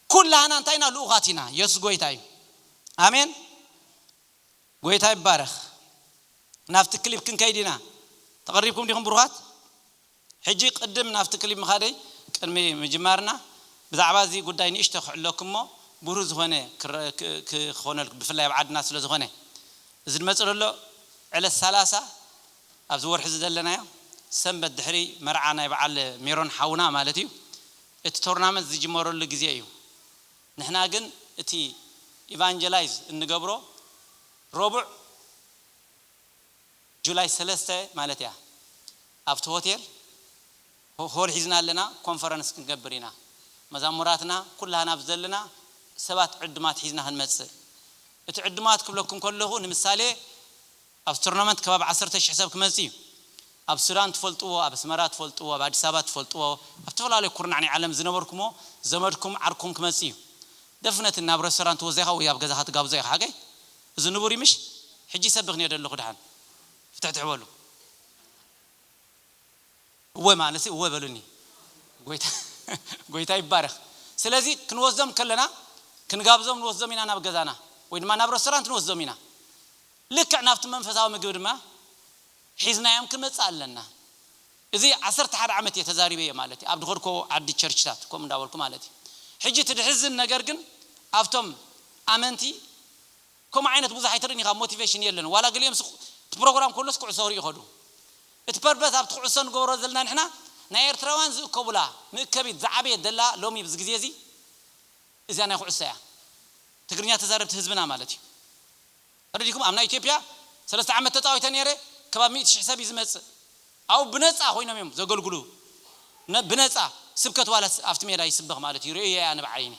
ኩላህና እንታይ ኢና? ልኡኻት ኢና። የሱስ ጎይታ እዩ። ኣሜን። ጎይታ ይባረኽ። ናብቲ ክሊፕ ክንከይድ ኢና። ተቐሪብኩም ዲኹም ብሩኻት? ሕጂ ቅድም ናብቲ ክሊፕ ምኻደይ ቅድሚ ምጅማርና ብዛዕባ እዚ ጉዳይ ንእሽቶ ክዕለኩም እሞ ብሩህ ዝኾነ ክረ-፣ ክ-፣ ክኾነልኩም፣ ብፍላይ ኣብ ዓድና ስለ ዝኾነ። እዚ ዝመጽእ ዘሎ ዕለት ሰላሳ ኣብዚ ወርሒ እዚ ዘለናዮ ሰንበት ድሕሪ መርዓ ናይ በዓል ሜሮን ሓውና ማለት እዩ። እቲ ቶርናመንት ዝጅመረሉ ግዜ እዩ። ንሕና ግን እቲ ኢቫንጀላይዝ እንገብሮ ረቡዕ ጁላይ ሰለስተ ማለት እያ። ኣብቲ ሆቴል ሆ-፣ ሆል ሒዝና ኣለና፣ ኮንፈረንስ ክንገብር ኢና። መዛሙራትና ኩላህና ኣብዚ ዘለና ሰባት ዕዱማት ሒዝና ክንመጽእ። እቲ ዕዱማት ክብለኩም ከለኹ፣ ንምሳሌ፣ ኣብ ቶርናመንት ከባቢ ዓሰርተ ሽሕ ሰብ ክመጽእ እዩ። ኣብ ሱዳን ትፈልጥዎ፣ ኣብ ኣስመራ ትፈልጥዎ፣ ኣብ ኣዲስ ኣበባ ትፈልጥዎ፣ ኣብ ዝተፈላለዩ ኩርናዕ ናይ ዓለም ዝነበርኩሞ ዘመድኩም ዓርኩም ክመጽእ እዩ። ደፍነት ናብ ሬስቶራንት ወዚኻ ወይ ኣብ ገዛኻ ትጋብዞ ኢኻ። ሓቀይ? እዚ ንቡር ይምሽ? ሕጂ ይሰብኽኒ እየ ዘለኹ። ደሓን ፍትሕትሕ በሉ። እወ ማለት እወ በሉኒ። ጎይታ፣ ጎይታ ይባረኽ። ስለዚ ክንወስዶም ከለና ክንጋብዞም ንወስዶም ኢና ናብ ገዛና ወይ ድማ ናብ ሬስቶራንት ንወስዶም ኢና። ልክዕ ናብቲ መንፈሳዊ ምግቢ ድማ ሒዝናዮም ክንመጽእ ኣለና። እዚ ዓሰርተ ሓደ ዓመት እየ ተዛሪበ እየ ማለት እዩ። ኣብ ድኸድኮ ዓዲ ቸርችታት ከምኡ እንዳበልኩ ማለት እዩ። ሕጂ እቲ ድሕዝን ነገር ግን ኣብቶም ኣመንቲ ከምኡ ዓይነት ብዙሕ ኣይትርእን ኢኻ፣ ሞቲቬሽን የለን። ዋላ ገሊኦም ስ-፣ እቲ ፕሮግራም ከሎስ ኩዕሶ ክሪኡ ይኸዱ። እቲ ፐርፐስ ኣብቲ ኩዕሶ ንገብሮ ዘለና ንሕና ናይ ኤርትራውያን ዝእከቡላ መእከቢት ዝዓበየት ዘላ ሎሚ ብዚ ግዜ እዚ እዚኣ ናይ ኩዕሶ እያ። ትግርኛ ተዛረብቲ ህዝብና ማለት እዩ። ተረዲኩም? ኣብ ናይ ኢትዮጵያ ሰለስተ ዓመት ተጻዊተ ነይረ፣ ከባቢ ሚእቲ ሽሕ ሰብ እዩ ዝመጽእ። ኣብኡ ብነጻ ኮይኖም እዮም ዘገልግሉ። ነ-፣ ብነጻ ስብከት ዋላ ኣብቲ ሜዳ ይስበኽ ማለት እዩ። ርእየ ኣነ ብዓይኒ።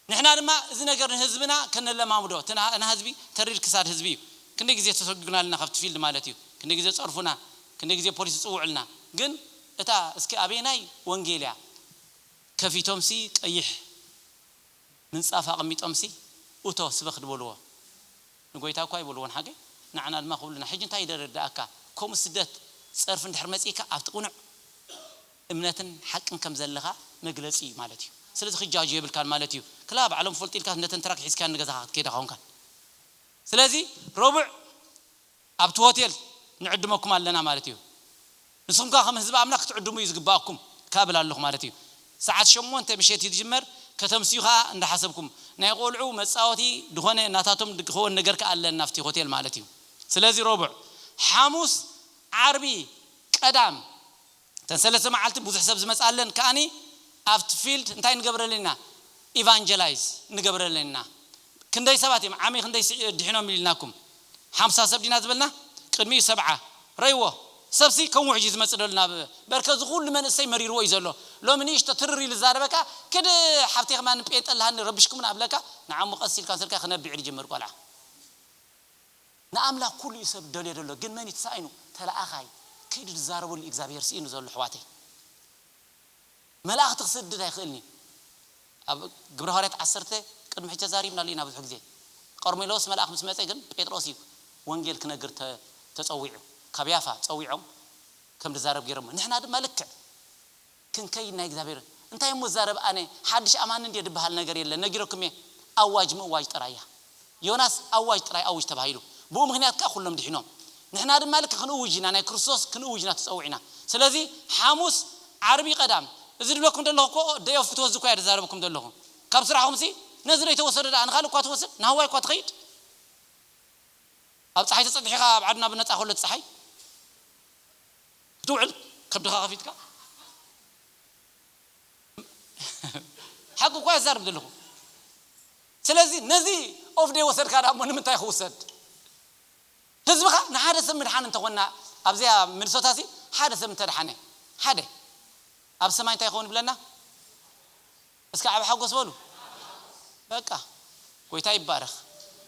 ንሕና ድማ እዚ ነገር ንህዝብና ከነለማምዶ፣ እቲ ና-፣ ና ህዝቢ ተሪር ክሳድ ህዝቢ እዩ። ክንደይ ግዜ ተሰጉግና ኣለና ካብቲ ፊልድ ማለት እዩ። ክንደይ ግዜ ጸርፉና፣ ክንደይ ግዜ ፖሊስ ይጽውዕልና። ግን እታ እስኪ ኣበየናይ ወንጌል እያ ከፊቶምሲ ቀይሕ ምንጻፍ ኣቐሚጦምሲ፣ "እቶ ስበኽ" ድበልዎ። ንጎይታ እኳ ኣይበልዎን ሓገይ፣ ንዓና ድማ ክብሉና። ሕጂ እንታይ ይደረዳእካ? ከምኡ ስደት ጸርፊ እንድሕር መጺእካ፣ ኣብቲ ቅኑዕ እምነትን ሓቅን ከም ዘለኻ መግለጺ እዩ ማለት እዩ። ስለዚ ክጃጁ የብልካን ማለት እዩ። ክላ ባዕሎም ፈልጡ ኢልካ ነተን ትራክ ሒዝካ ንገዛኻ ክትከይዳ ኾንካን። ስለዚ ረቡዕ ኣብቲ ሆቴል ንዕድመኩም ኣለና ማለት እዩ። ንስኹም ከኣ ከም ህዝቢ ኣምላኽ ክትዕድሙ እዩ ዝግባኣኩም ካብ እብል ኣለኹ ማለት እዩ። ሰዓት ሸሞንተ ምሸት እዩ ዝጅመር። ከተምስዩ ከኣ እንዳሓሰብኩም ናይ ቆልዑ መጻወቲ ድኾነ ናታቶም ድክኸውን ነገር ከኣ ኣለና ኣብቲ ሆቴል ማለት እዩ። ስለዚ ረቡዕ፣ ሓሙስ፣ ዓርቢ፣ ቀዳም እተን ሰለስተ መዓልቲ ብዙሕ ሰብ ዝመጽኣለን ከኣኒ ኣብቲ ፊልድ እንታይ ንገብረለን ኢና? ኢቫንጀላይዝ ንገብረለን ኢና። ክንደይ ሰባት እዮም ዓሚ ክንደይ ስዒ-፣ ድሒኖም ኢልናኩም? ሓምሳ ሰብ ዲና ዝበልና? ቅድሚኡ ሰብዓ። ረይዎ። ሰብሲ ከም ውሕጅ እዩ ዝመጽእ ዘሎ ናብ በርከ እዚ ኩሉ መንእሰይ መሪርዎ እዩ ዘሎ። ሎሚ ንእሽቶ ትርር ኢሉ ዝዛረበካ፣ "ክድ ሓብተይ ከማን ጴንጠ ኣለሃኒ ረብሽኩምና" ኣብለካ፣ ንዓሙ ቀስ ኢልካ ስልካ ክነብዕ ይጅምር ቆልዓ። ንኣምላኽ ኩሉ እዩ ሰብ ደልዮ ዘሎ፣ ግን መን እዩ ተሳኢኑ? ተለኣኻይ። ከይዱ ዝዛረበሉ እግዚኣብሔር ስኢኑ ዘሎ ኣሕዋተይ። መላእኽቲ ክሰድድ ኣይኽእልን እዩ። ኣብ ግብረ ሃዋርያት ዓሰርተ ቅድሚ ሕጂ ተዛሪብናሉ ኢና ብዙሕ ግዜ። ቀርሜሎስ መልኣኽ ምስ መጸ ግን ጴጥሮስ እዩ ወንጌል ክነግር ተ-፣ ተጸዊዑ። ካብ ያፋ ጸዊዖም ከም ዝዛረብ ገይሮሞ። ንሕና ድማ ልክዕ ክንከይድ ናይ እግዚኣብሔር። እንታይ እሞ ዛረብ ኣነ ሓድሽ ኣማኒ እንድየ ዝበሃል ነገር የለን። ነጊረኩም እየ። ኣዋጅ ምእዋጅ ጥራይ እያ። ዮናስ ኣዋጅ ጥራይ ኣውጅ ተባሂሉ። ብኡ ምኽንያት ከኣ ኩሎም ድሒኖም። ንሕና ድማ ልክዕ ክንእውጅ ኢና፣ ናይ ክርስቶስ ክንእውጅ ኢና ተጸዊዕና። ስለዚ ሓሙስ፣ ዓርቢ፣ ቀዳም፣ እዚ ዝብለኩም ዘለኹ እኮ ደይ ኦፍ ክትወስዱ እኮ እያ ዝዛረበኩም ዘለኹ። ካብ ስራሕኹምሲ ነዚ ደይ ተወሰደ ደኣ ንኻልእ እኳ ትወስድ፣ ንሃዋይ እኳ ትኸይድ። ኣብ ጸሓይ ተጸጢሒኻ ኣብ ዓድና ብነጻ ከሎ እቲ ጸሓይ ክትውዕል ከብድኻ ከፊትካ ሓቂ እኳ የዛርብ ዘለኹ። ስለዚ ነዚ ኦፍ ደይ ወሰድካ ዳሞ ንምንታይ ክውሰድ? ህዝብኻ ንሓደ ሰብ ምድሓን እንተኾንና ኣብዚኣ ሚኒሶታ ሲ ሓደ ሰብ እንተድሓነ ሓደ ኣብ ሰማይ እንታይ ይኸውን ይብለና? እስከ ዓብ ሓጎስ በሉ። በቃ ጎይታ ይባረኽ።